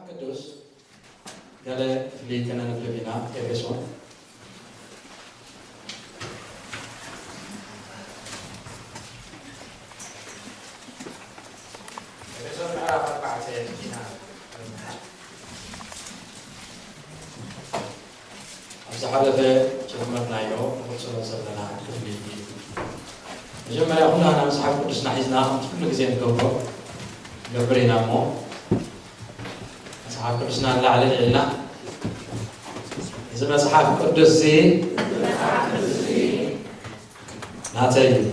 ቅዱስ ገለ ክፍሊ ከነንብብ ኢና። ኤፌሶን፣ ኤፌሶን ምዕራፍ ኣርባዕተ ኢና። ኣብ ዝሓለፈ ጀመርናዮ ንቕጽሎ ዘለና ክፍሊ እዩ። መጀመርያ ኩላና መጽሓፍ ቅዱስና ሒዝና ከምቲ ኩሉ ግዜ ንገብሮ ንገብር ኢና እሞ፣ መጽሓፍ ቅዱስና ንላዕሊ ኣልዒልና፣ እዚ መጽሓፍ ቅዱስ እዚ ናተይ እዩ፣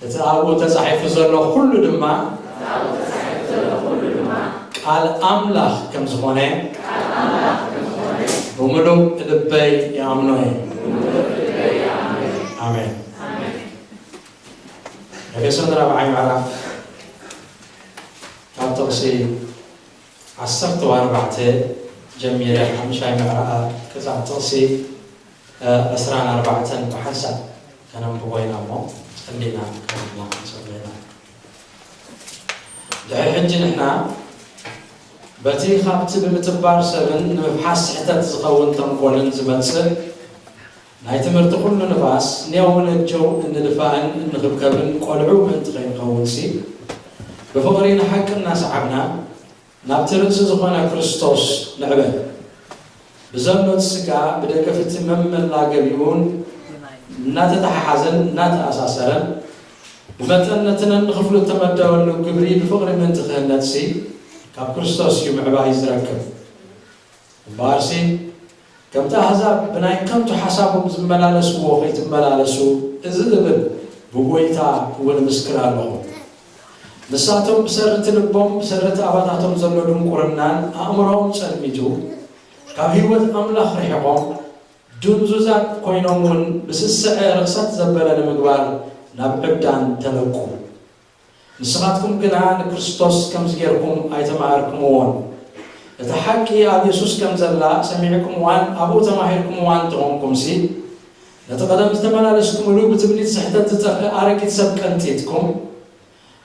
እቲ ኣብኡ ተጻሒፉ ዘሎ ኩሉ ድማ ቃል ኣምላኽ ከም ዝኾነ ብምሉእ ልበይ ይኣምኖ እየ። ኣሜን። ኤፌሶን ራብዓይ ምዕራፍ ካብ ጥቕሲ ዓሰርተ ኣርባዕተ ጀሚረ፣ ሓሙሻይ ምዕራፍ ክሳብ ጥቕሲ ዕስራን ኣርባዕተን ብሓንሳብ ከነንብቦ ኢና እሞ፣ ጸሊና ከነንብቦ ክንጽሊ ኢና። ድሕሪ ሕጂ ንሕና በቲ ካብቲ ብምጥባር ሰብን ንምፍሓስ ስሕተት ዝኸውን ተንኮልን ዝመጽእ ናይ ትምህርቲ ኩሉ ንፋስ ኔው ነጀው እንድፋእን እንኽብከብን ቆልዑ ምእንቲ ከይንኸውንሲ፣ ብፍቕሪ ንሓቂ እናሰዓብና፣ ናብቲ ርእሲ ዝኾነ ክርስቶስ ንዕበ። ብዘሎት ስጋ ብደገፍቲ መመላገቢውን እናተተሓሓዘን እናተኣሳሰረን፣ ብመጠን ነቲ ነንኽፍሉ እተመደበሉ ግብሪ ብፍቕሪ ምእንቲ ክህነጽሲ፣ ካብ ክርስቶስ እዩ ምዕባይ ዝረክብ። እምበኣርሲ፣ ከምቲ ኣህዛብ ብናይ ከንቱ ሓሳቦም ዝመላለስዎ ከይትመላለሱ፣ እዚ እብል ብጎይታ እውን ምስክር ኣለኹ። ንሳቶም ብሰርቲ ልቦም፣ ብሰርቲ ኣባታቶም ዘሎ ድንቁርናን ኣእምሮኦም ጸልሚቱ፣ ካብ ህይወት ኣምላኽ ርሒቖም፣ ድንዙዛት ኮይኖም እውን ብስስዐ ርኽሰት ዘበለ ንምግባር ናብ ዕብዳን ተለቁ። ንስኻትኩም ግና ንክርስቶስ ከምዚ ጌርኩም ኣይተማሃርኩምዎን። እታ ሓቂ ኣብ የሱስ ከም ዘላ ሰሚዕኩምዋን ኣብኡ ተማሂርኩምዋን እንተኾንኩምሲ፣ ነቲ ቀደም ዝተመላለስኩምሉ ብትምኒት ስሕተት ዝጠፍእ ኣረጊት ሰብ ቀንጢጥኩም፣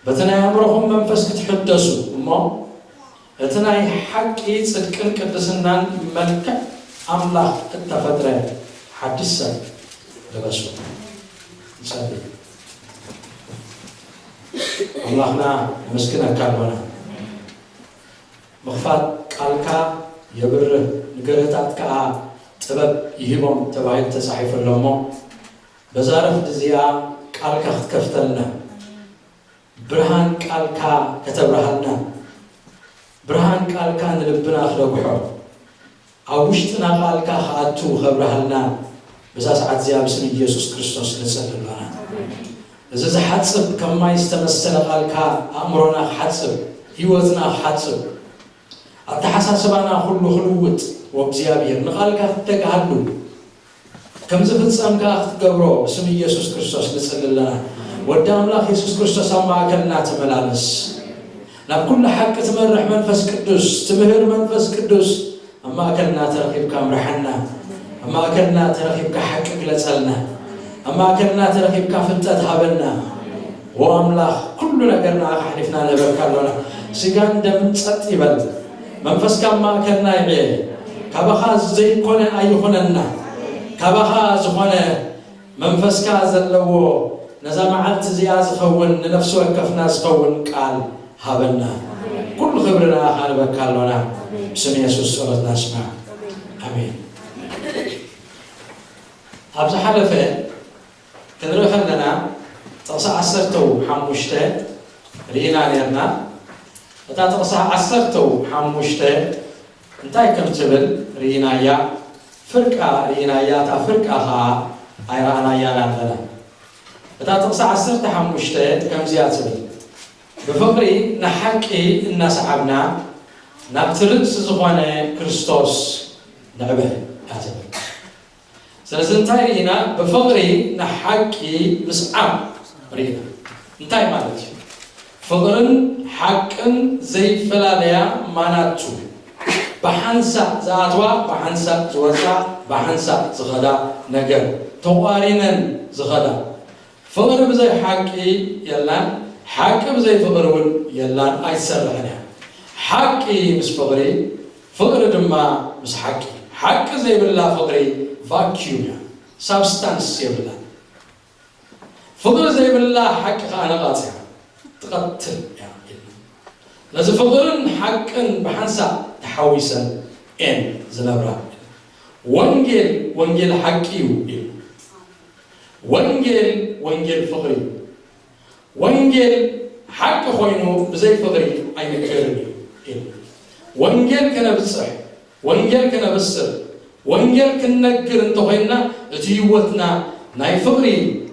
በቲ ናይ ኣእምሮኹም መንፈስ ክትሕደሱ እሞ፣ እቲ ናይ ሓቂ ጽድቅን ቅድስናን መልክዕ ኣምላኽ እተፈጥረ ሓድሽ ሰብ ልበሱ። ንጸሊ። ኣምላኽና ነመስግነካ ኣሎና። ምኽፋት ቃልካ የብርህ፣ ንገርህታት ከኣ ጥበብ ይህቦም ተባሂሉ ተጻሒፉ ኣሎ እሞ፣ በዛ ረፍዲ እዚኣ ቃልካ ክትከፍተልና፣ ብርሃን ቃልካ ከተብርሃልና፣ ብርሃን ቃልካ ንልብና ክደጉሖ፣ ኣብ ውሽጥና ቃልካ ክኣቱ ከብርሃልና፣ በዛ ሰዓት እዚኣ ብስም ኢየሱስ ክርስቶስ ንጸሊ ኣሎና። እዚ ዝሓጽብ፣ ከም ማይ ዝተመሰለ ቃልካ ኣእምሮና ክሓጽብ፣ ህይወትና ክሓጽብ፣ ኣተሓሳስባና ኩሉ ክልውጥ፣ ወእግዚኣብሔር ንቃልካ ክትተግሃሉ፣ ከም ዝፍጸም ከኣ ክትገብሮ ብስም ኢየሱስ ክርስቶስ ንጽሊ ኣለና። ወዲ ኣምላኽ የሱስ ክርስቶስ ኣብ ማእከልና ተመላለስ። ናብ ኩሉ ሓቂ ትመርሕ መንፈስ ቅዱስ፣ ትምህር መንፈስ ቅዱስ ኣብ ማእከልና ተረኺብካ ምርሓና። ኣብ ማእከልና ተረኺብካ ሓቂ ግለጸልና። ኣብ ማእከልና ተረኺብካ ፍልጠት ሃበና። ዎ ኣምላኽ፣ ኩሉ ነገር ንዓኻ ኣሕሊፍና ንህበካ ኣሎና። ስጋን ደምን ጸጥ ይበል። መንፈስካ ኣብ ማእከልና ይዕየ። ካባኻ ዘይኮነ ኣይኹነና። ካባኻ ዝኾነ መንፈስካ ዘለዎ ነዛ መዓልቲ እዚኣ ዝኸውን ንነፍሲ ወከፍና ዝኸውን ቃል ሃበና። ኩሉ ክብሪ ንዓኻ ንበካ ኣሎና። ብስም የሱስ ጸሎትና ስማዕ። ኣሜን። ኣብ ዝሓለፈ ክንርኢ ከለና ጥቕሲ ዓሰርተ ሓሙሽተ ርኢና ኔርና። እታ ጥቕሲ ዓሰርተ ሓሙሽተ እንታይ ከም ትብል ርኢናያ፣ ፍርቃ ርኢናያ፣ እታ ፍርቃ ኸኣ ኣይረኣናያን ኣለና። እታ ጥቕሲ ዓሰርተ ሓሙሽተ ከምዚኣ ትብል፣ "ብፍቕሪ ንሓቂ እናሰዓብና ናብቲ ርእሲ ዝኾነ ክርስቶስ ንዕበ" እያ ትብል። ስለዚ እንታይ ርኢና? ብፍቕሪ ንሓቂ ምስዓብ ርኢና። እንታይ ማለት እዩ? ፍቕርን ሓቅን ዘይፈላለያ ማናቱ፣ ብሓንሳእ ዝኣትዋ፣ ብሓንሳእ ዝወፃ፣ ብሓንሳእ ዝኸዳ ነገር፣ ተቋሪነን ዝኸዳ። ፍቕሪ ብዘይ ሓቂ የላን፣ ሓቂ ብዘይ ፍቕሪ እውን የላን፣ ኣይትሰርሕን እያ። ሓቂ ምስ ፍቕሪ፣ ፍቕሪ ድማ ምስ ሓቂ። ሓቂ ዘይብላ ፍቕሪ ቫክዩም እያ፣ ሳብስታንስ የብላን። ፍቕሪ ዘይብላ ሓቂ ከኣ ነቓጽ እያ፣ ትቐትል እያ። ስለዚ ፍቕርን ሓቅን ብሓንሳእ ተሓዊሰን እየን ዝነብራ። ወንጌል፣ ወንጌል ሓቂ እዩ ኢሉ። ወንጌል፣ ወንጌል ፍቕሪ እዩ። ወንጌል ሓቂ ኮይኑ ብዘይ ፍቕሪ ኣይንገርን እዩ ኢሉ። ወንጌል ከነብጽሕ፣ ወንጌል ከነብስር፣ ወንጌል ክንነግር እንተኾይንና፣ እቲ ህይወትና ናይ ፍቕሪ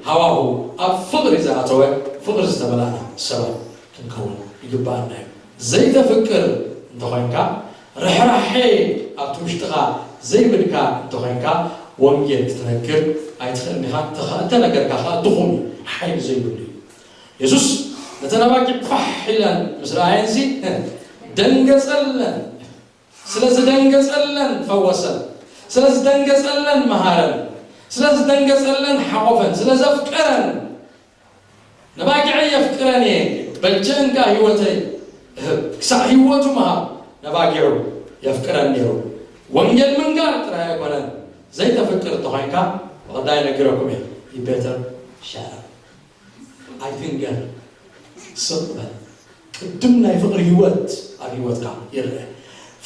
ሃዋሁ ኣብ ፍቕሪ ዝኣተወ፣ ፍቕሪ ዝተመላእና ሰባት ክንከውን ይግባኣና እዩ። ዘይተፍቅር እንተኾይንካ፣ ርሕራሐ ኣብቲ ውሽጥኻ ዘይብልካ እንተኾይንካ፣ ወንጌል ክትነግር ኣይትኽእልን ኢኻ። ተኸ-፣ እንተነገርካ ኸኣ ድኹም እዩ፣ ሓይሊ ዘይብሉ እዩ። የሱስ ነተን ኣባጊዕ ፋሕ ኢለን ምስ ረኣየንሲ፣ ደንገጸለን። ስለ ዝደንገጸለን ፈወሰን። ስለ ዝደንገጸለን መሃረን። ስለ ዝደንገጸለን ሓቖፈን። ስለ ዘፍቀረን፣ "ነባጊዐይ የፍቅረን እየ፣ በጀን ከኣ ህይወተይ እህብ፣ ክሳዕ ህይወቱ ምሃብ ነባጊዑ የፍቅረን ነይሩ።" ወንጌል ምንጋር ጥራይ ኣይኮነን፣ ዘይተፍቅር እንተኾይንካ፣ ብቐዳይ ነጊረኩም እየ፣ you better shut up። ኣይትንገር፣ ስቕ በል። ቅድም ናይ ፍቕሪ ህይወት ኣብ ህይወትካ ይረአ።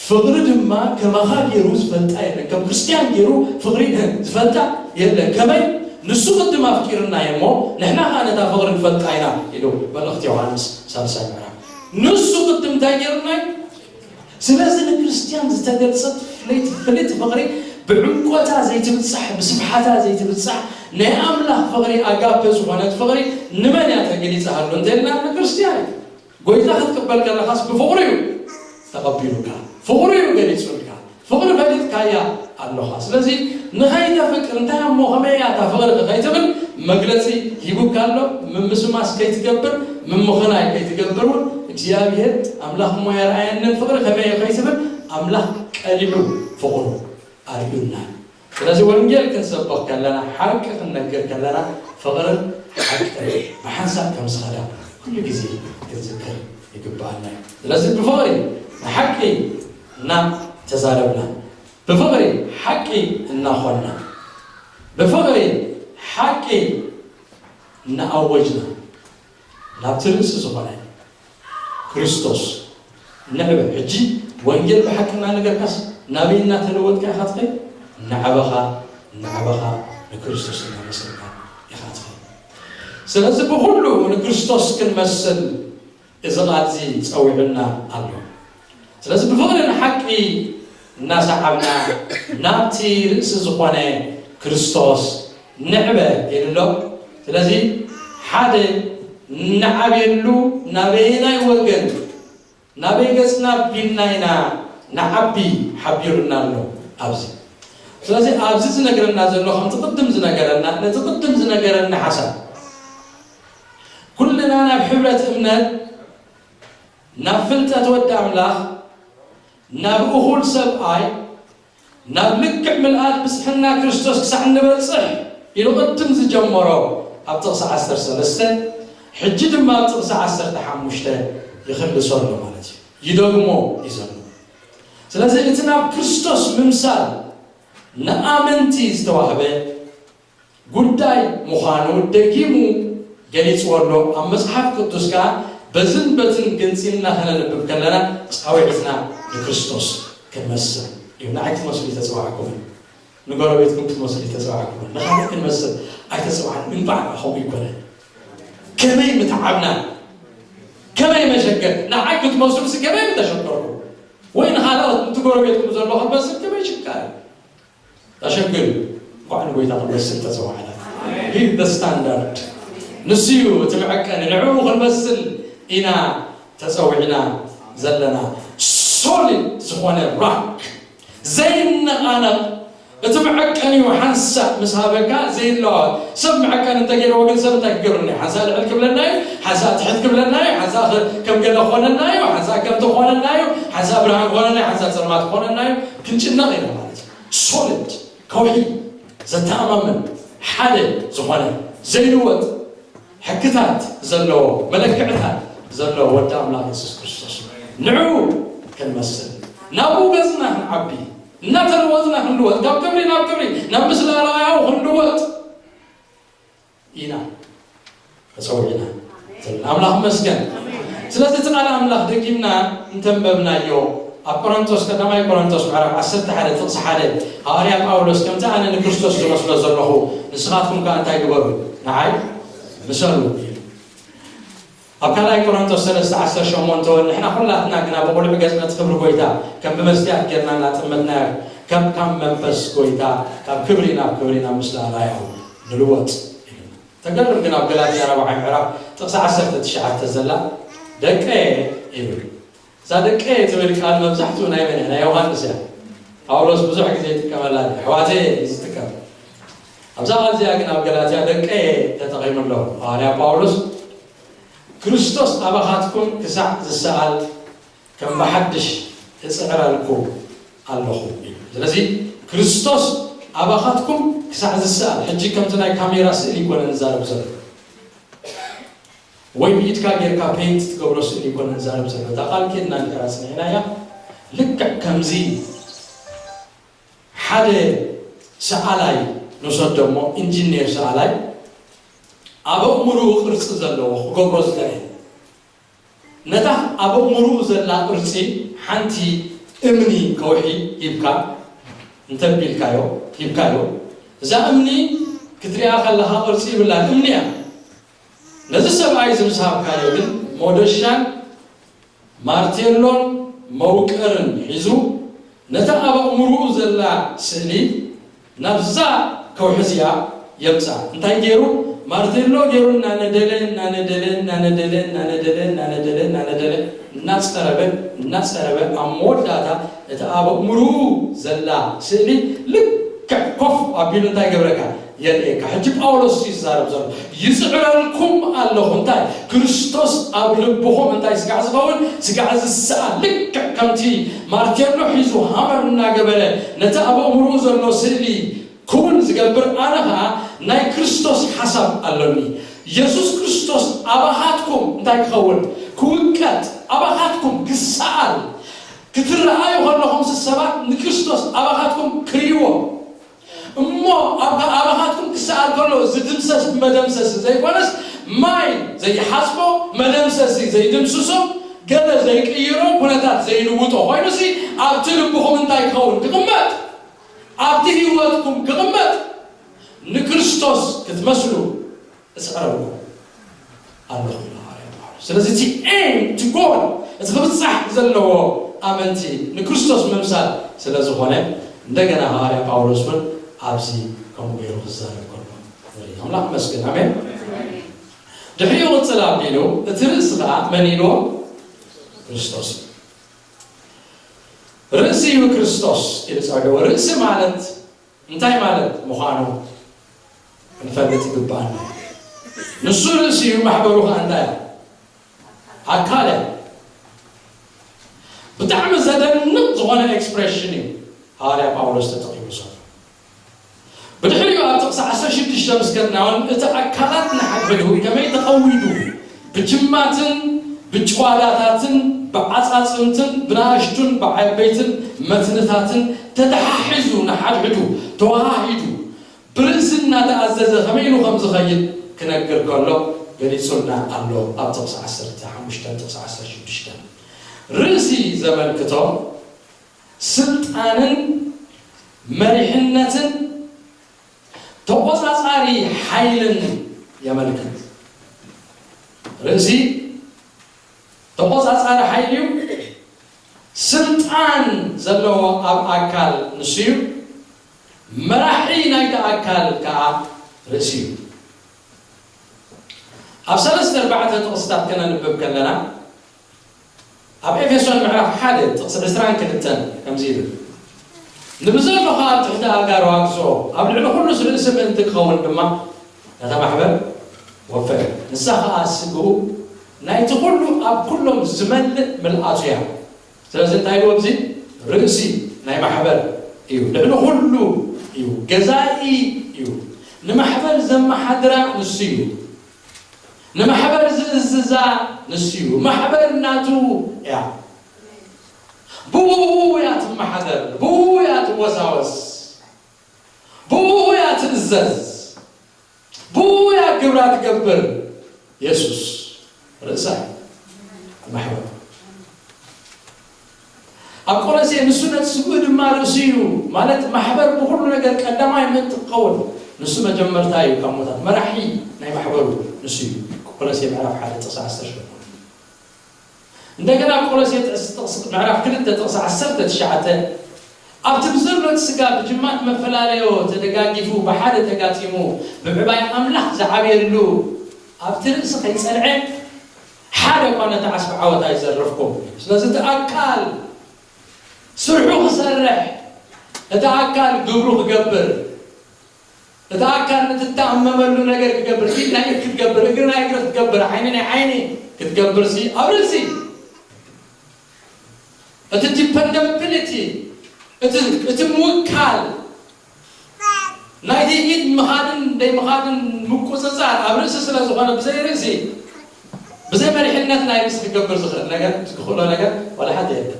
ፍቕሪ ድማ ከማኻ ገይሩ ዝፈልጣ የለን። ከም ክርስትያን ገይሩ ፍቕሪ ዝፈልጣ የለን። ከመይ? ንሱ ቅድም ኣፍቂርና እሞ፣ ንሕና ኸኣ ነታ ፍቕሪ ንፈልጣ ኢና ኢሉ መልእኽቲ ዮሃንስ ሳልሳይ ምዕራፍ። ንሱ ቅድም እንታይ ገይሩና እዩ? ስለዚ ንክርስትያን ዝተገልጸት ፍልይቲ፣ ፍልይቲ ፍቕሪ ብዕምቆታ ዘይትብጻሕ፣ ብስፍሓታ ዘይትብጻሕ፣ ናይ ኣምላኽ ፍቕሪ ኣጋፔ ዝኾነት ፍቕሪ ንመን እያ ተገሊጻ ሃሉ እንተኢልና ንክርስትያን እዩ። ጎይታ ክትቅበል ከለኻስ ብፍቕሪ እዩ ተቐቢሉካ፣ ፍቕሪ እዩ ገሊጹልካ፣ ፍቕሪ ፈሊጥካያ ኣለኻ። ስለዚ ንኸይተፍቅር እንታይ እሞ ከመይ እያ እታ ፍቕሪ ከይትብል መግለጺ ሂቡካ ኣሎ። ምምስማስ ከይትገብር፣ ምምኽናይ ከይትገብር እውን እግዚኣብሔር ኣምላኽ እሞ የርኣየንን ፍቕሪ ከመይ እዩ ከይትብል ኣምላኽ ቀሊዑ ፍቕሩ ኣርእዩና። ስለዚ ወንጌል ክንሰብኽ ከለና፣ ሓቂ ክንነግር ከለና፣ ፍቕርን ሓቅን ብሓንሳብ ከም ዝኸዳ ኩሉ ግዜ ክንዝክር ይግብኣና እዩ። ስለዚ ብፍቕሪ ንሓቂ እናተዛረብና፣ ብፍቕሪ ሓቂ እናኾንና፣ ብፍቕሪ ሓቂ እናኣወጅና፣ ናብቲ ርእሲ ዝኾነ ክርስቶስ ንዕበ። ሕጂ ወንጌል ብሓቂ እናነገርካስ ናበይ እናተለወጥካ ኢኻ ትኸይድ? ንዕበኻ፣ ንዕበኻ ንክርስቶስ እናመሰልካ ኢኻ ትኸይድ። ስለዚ ብኹሉ ንክርስቶስ ክንመስል እዚ ቃል እዚ ጸዊዑና ኣሎ። ስለዚ ብፍቕሪ ንሓቂ እናሰዓብና ናብቲ ርእሲ ዝኾነ ክርስቶስ ንዕበ ኢሉ ኣሎ። ስለዚ ሓደ ንዓብየሉ ናበየናይ ወገን፣ ናበይ ገጽና ቢልና ኢና ንዓቢ ሓቢሩና ኣሎ ኣብዚ። ስለዚ ኣብዚ ዝነግረና ዘሎ ከምቲ ቅድም ዝነገረና፣ ነቲ ቅድም ዝነገረና ሓሳብ ኩልና ናብ ሕብረት እምነት፣ ናብ ፍልጠት ወዲ ኣምላኽ፣ ናብ እኹል ሰብኣይ፣ ናብ ልክዕ ምልኣት ብጽሕና ክርስቶስ ክሳዕ እንበጽሕ ኢሉ ቅድም ዝጀመሮ ኣብ ጥቕሲ ዓሰርተ ሰለስተ፣ ሕጂ ድማ ኣብ ጥቕሲ ዓሰርተ ሓሙሽተ ይኽልሶ ኣሎ ማለት እዩ። ይደግሞ እዩ ዘሎ። ስለዚ እቲ ናብ ክርስቶስ ምምሳል ንኣመንቲ ዝተዋህበ ጉዳይ ምዃኑ ደጊሙ ገሊጽዎ ኣሎ። ኣብ መጽሓፍ ቅዱስ ከኣ በዝን በትን ገንጺልና ከነንብብ ከለና ጻውዒትና ንክርስቶስ ክንመስል እዩ። ንዓይ ክትመስሉ ኣይተጸዋዕኩምን፣ ንጎረቤትኩም ክትመስሉ ኣይተጸዋዕኩምን፣ ንኻልእ ክንመስል ኣይተጸዋዕኩምን። እንባዕ ከምኡ ኣይኮነን። ከመይ ምተዓብና፣ ከመይ መሸገር፣ ንዓይ ክትመስሉሲ ከመይ ምተሸገርኩ፣ ወይ ንኻልኦት እቲ ጎረቤትኩም ዘሎ ክትመስል ከመይ ሽጋር እዩ። ኣሸግር እዩ። እንኳዕ ንጎይታ ክንመስል ተጸዋዕና። He is the standard። ንሱ እዩ እቲ መዐቀኒ። ንዕኡ ክንመስል ኢና ተጸዊዕና ዘለና። ሶሊድ ዝኾነ ራክ፣ ዘይነቓነቕ፣ እቲ መዐቀኒ እዩ። ሓንሳእ ምስ ሃበካ ዘይለዋወጥ። ሰብ መዐቀኒ እንተገይርዎ ግን ሰብ እንታይ ክገብርኒ? ሓንሳእ ልዕል ክብለና እዩ፣ ሓንሳእ ትሕት ክብለና እዩ፣ ሓንሳእ ከ-፣ ከም ገለ ክኾነና እዩ፣ ሓንሳእ ከምቲ ክኾነና እዩ፣ ሓንሳእ ብርሃን ክኾነና እዩ፣ ሓንሳእ ጸልማት ክኾነና እዩ። ክንጭነቕ ኢና ማለት እዩ። ሶሊድ፣ ከውሒ፣ ዘተኣማምን፣ ሓደ ዝኾነ፣ ዘይልወጥ፣ ሕግታት ዘለዎ፣ መለክዕታት ዘለዎ ወዲ ኣምላኽ የሱስ ክርስቶስ እዩ። ንዕኡ ክንመስል፣ ናብኡ ገጽና ክንዓቢ፣ እናተለወጥና ክንልወጥ፣ ካብ ክብሪ ናብ ክብሪ፣ ናብ ምስላ ራእያዊ ክንልወጥ ኢና ተጸዊዕና ዘለና። ኣምላኽ ይመስገን። ስለዚ እቲ ቃል ኣምላኽ ደጊምና እንተንበብናዮ፣ ኣብ ቆሮንቶስ፣ ቀዳማይ ቆሮንቶስ ምዕራፍ ዓሰርተ ሓደ ጥቕሲ ሓደ፣ ሃዋርያ ጳውሎስ፣ "ከምቲ ኣነ ንክርስቶስ ዝመስሎ ዘለኹ፣ ንስኻትኩም ከኣ እንታይ ግበሩ? ንዓይ ምሰሉ" ኢሉ። ኣብ ካልኣይ ቆሮንቶስ ሰለስተ ዓሰርተ ሸሞንተ እውን፣ "ንሕና ኩላትና ግና ብቑሉዕ ገጽ ነቲ ክብሪ ጐይታ ከም ብመስትያት ጌርና እናጠመትናዮ፣ ከም ካብ መንፈስ ጐይታ ካብ ክብሪ ናብ ክብሪ ናብ ምስላ ራእያዊ ንልወጥ" ኢሉ። ተገርም ግን ኣብ ገላትያ ራብዓይ ምዕራፍ ጥቕሲ ዓሰርተ ትሽዓተ ዘላ፣ "ደቀየ" ይብል። እዛ "ደቀየ" ትብል ቃል መብዛሕትኡ ናይ መን እያ? ናይ ዮሃንስ እያ። ጳውሎስ ብዙሕ ግዜ ይጥቀመላ፣ "ኣሕዋተየ" እዩ ዝጥቀም። ኣብዛ ቃል እዚኣ ግን ኣብ ገላትያ "ደቀየ" ተጠቒሙ ኣሎ። ሃዋርያ ጳውሎስ፣ "ክርስቶስ ኣባኻትኩም ክሳዕ ዝሰኣል ከም ብሓድሽ እጽዕረልኩም ኣለኹ" ኢሉ። ስለዚ ክርስቶስ ኣባኻትኩም ክሳዕ ዝሰኣል፣ ሕጂ ከምቲ ናይ ካሜራ ስእሊ ይኮነ ንዛረብ ዘሎ፣ ወይ ብኢድካ ጌርካ ፔንት ትገብሮ ስእሊ ይኮነ ንዛረብ ዘሎ። እታ ቃል ኬድና እንድሕር ኣጽኒዕናያ፣ ልክዕ ከምዚ ሓደ ሰኣላይ ንውሰዶ እሞ፣ ኢንጂነር ሰኣላይ ኣብ ኣእምሮኡ ቅርጺ ዘለዎ ክገብሮ ዝደለየ፣ ነታ ኣብ ኣእምሮኡ ዘላ ቅርጺ፣ ሓንቲ እምኒ ከውሒ ሂብካ፣ እንተቢልካዮ፣ ሂብካዮ፣ እዛ እምኒ ክትሪኣ ከለኻ ቅርጺ ይብላን እምኒ እያ። ነዚ ሰብኣይ እዚ ምስ ሃብካዮ ግን፣ ሞደሻን ማርቴሎን መውቀርን ሒዙ፣ ነታ ኣብ ኣእምሮኡ ዘላ ስእሊ ናብዛ ከውሒ እዚኣ የምጽኣ። እንታይ ገይሩ? ማርቴሎ ገይሩ እናነደለ፣ እናነደለ፣ እናነደለ፣ እናነደለ፣ እናነደለ፣ እናነደለ፣ እናጸረበ፣ እናጸረበ፣ ኣብ መወዳእታ እቲ ኣብ ኣእምሮኡ ዘላ ስእሊ ልክዕ ኮፍ ኣቢሉ እንታይ ገብረካ? የርእየካ። ሕጂ ጳውሎስ እዩ ዝዛረብ ዘሎ። "ይጽዕረልኩም ኣለኹ" እንታይ? ክርስቶስ ኣብ ልብኹም እንታይ ስጋዕ ዝኸውን? ስጋዕ ዝሰኣል። ልክዕ ከምቲ ማርቴሎ ሒዙ ሃመር እናገበረ ነቲ ኣብ ኣእምሮኡ ዘሎ ስእሊ ክውን ዝገብር፣ ኣነ ኸኣ ናይ ክርስቶስ ሓሳብ ኣሎኒ። የሱስ ክርስቶስ ኣባኻትኩም እንታይ ክኸውን? ክውቀጥ፣ ኣባኻትኩም ክሰኣል፣ ክትረኣዩ ከለኹም፣ ሰባት ንክርስቶስ ኣባኻትኩም ክርእይዎ። እሞ ኣብ ኣባኻትኩም ክሰኣል ከሎ ዝድምሰስ መደምሰሲ ዘይኮነስ፣ ማይ ዘይሓጽቦ፣ መደምሰሲ ዘይድምስሶ፣ ገለ ዘይቅይሮ፣ ኩነታት ዘይልውጦ ኮይኑሲ፣ ኣብቲ ልብኹም እንታይ ክኸውን? ክቕመጥ። ኣብቲ ህይወትኩም ክቕመጥ፣ ንክርስቶስ ክትመስሉ እጽዕረልኩም ኣለኹ ኢሉ ሃዋርያ ጳውሎስ። ስለዚ እቲ ኤም፣ እቲ ጎል፣ እቲ ክብጻሕ ዘለዎ ኣመንቲ ንክርስቶስ ምምሳል ስለ ዝኾነ፣ እንደገና ሃዋርያ ጳውሎስ እውን ኣብዚ ከምኡ ገይሩ ክዛረብ ከሎ ንርኢ። ኣምላኽ ይመስገን። ኣሜን። ድሕሪኡ ቅጽል ኣቢሉ፣ እቲ ርእሲ ኸኣ መን ኢልዎ? ክርስቶስ እዩ። ርእሲ እዩ ክርስቶስ ኢሉ ጸውዕዎ። ርእሲ ማለት እንታይ ማለት ምዃኑ ክንፈልጥ ይግባኣና። ንሱ ርእሲ እዩ፣ ማሕበሩ ኸኣ እንታይ እዩ? ኣካል እዩ። ብጣዕሚ ዘደንቕ ዝኾነ ኤክስፕሬሽን እዩ ሃዋርያ ጳውሎስ ተጠቒሙ ዘሎ። ብድሕሪኡ ኣብ ጥቕሲ ዓሰርተ ሽዱሽተ ምስ ከድና እውን፣ እቲ ኣካላት ንሓድሕዱ ከመይ ተቐዊዱ፣ ብጅማትን ብጭዋዳታትን ብዓጻጽምትን ብናእሽቱን ብዓበይትን መትንታትን ተተሓሒዙ፣ ንሓድሕዱ ተዋሃሂዱ፣ ብርእሲ እናተኣዘዘ ከመይ ኢሉ ከም ዝኸይድ ክነግር ከሎ ገሊጹልና ኣሎ። ኣብ ጥቕሲ ዓሰርተ ሓሙሽተ፣ ጥቕሲ ዓሰርተ ሽዱሽተ፣ ርእሲ ዘመልክቶ ስልጣንን መሪሕነትን ተቖጻጻሪ ሓይልን የመልክት። ርእሲ ተቖጻጻሪ ሓይሊ እዩ። ስልጣን ዘለዎ ኣብ ኣካል ንሱ እዩ። መራሒ ናይቲ ኣካል ከኣ ርእሲ እዩ። ኣብ ሰለስተ ኣርባዕተ ጥቕስታት ከነንብብ ከለና፣ ኣብ ኤፌሶን ምዕራፍ ሓደ ጥቕሲ ዕስራን ክልተን ከምዚ ይብል፣ "ንብዘሎ ኸኣ ኣብ ትሕቲ ኣእጋሩ ኣግዝኦ፣ ኣብ ልዕሊ ኩሉስ ርእሲ ምእንቲ ክኸውን ድማ ነታ ማሕበር ወፈየ። ንሳ ኸኣ ስግኡ ናይቲ ኩሉ ኣብ ኩሎም ዝመልእ ምልኣቱ እያ።" ስለዚ እንታይ ኢሉ ኣብዚ? ርእሲ ናይ ማሕበር እዩ፣ ልዕሊ ኩሉ እዩ፣ ገዛኢ እዩ። ንማሕበር ዘመሓድራ ንሱ እዩ። ንማሕበር ዝእዝዛ ንሱ እዩ። ማሕበር ናቱ እያ። ብኡ እያ ትመሓደር፣ ብኡ እያ ትወሳወስ፣ ብኡ እያ ትእዘዝ፣ ብኡ እያ ግብራ ትገብር። የሱስ ርእሳ እዩ፣ ማሕበር። ኣብ ቆሎሴ ንሱ ነቲ ስግኡ ድማ ርእሱ እዩ፣ ማለት ማሕበር ብኹሉ ነገር ቀዳማይ ምእንቲ ክኸውን፣ ንሱ መጀመርታ እዩ ካብ ሞታት፣ መራሒ ናይ ማሕበሩ ንሱ እዩ። ቆሎሴ ምዕራፍ ሓደ ጥቕሲ ዓሰርተ ሸሞንተ። እንደገና ኣብ ቆሎሴ ጥቕስ-፣ ጥቕስ-፣ ምዕራፍ ክልተ ጥቕሲ ዓሰርተ ትሽዓተ፣ ኣብቲ ብዘሎ እቲ ስጋ ብጅማት መፈላለዮ ተደጋጊፉ ብሓደ ተጋጢሙ ብምዕባይ ኣምላኽ ዝዓብየሉ ኣብቲ ርእሲ ከይጸንዐ ሓደ እኳ ነቲ ዓስቢ ዓወት ኣይዘረፍኩም። ስለዚ እቲ ኣካል ስርሑ ክሰርሕ፣ እቲ ኣካል ግብሩ ክገብር፣ እቲ ኣካል ንትተኣመመሉ ነገር ክገብር፣ ኢድ ናይ ኢድ ክትገብር፣ እግሪ ናይ እግሪ ክትገብር፣ ዓይኒ ናይ ዓይኒ ክትገብር ሲ ኣብ ርእሲ እቲ ዲፐንደብሊቲ፣ እቲ፣ እቲ ምውካል ናይቲ ኢድ ምኻድን ደይ ምኻድን ምቁጽጻር ኣብ ርእሲ ስለ ዝኾነ፣ ብዘይ ርእሲ፣ ብዘይ መሪሕነት ናይ ርእሲ ክገብር ዝኽእል ነገር፣ ዝኽእሎ ነገር ዋላ ሓደ የለን።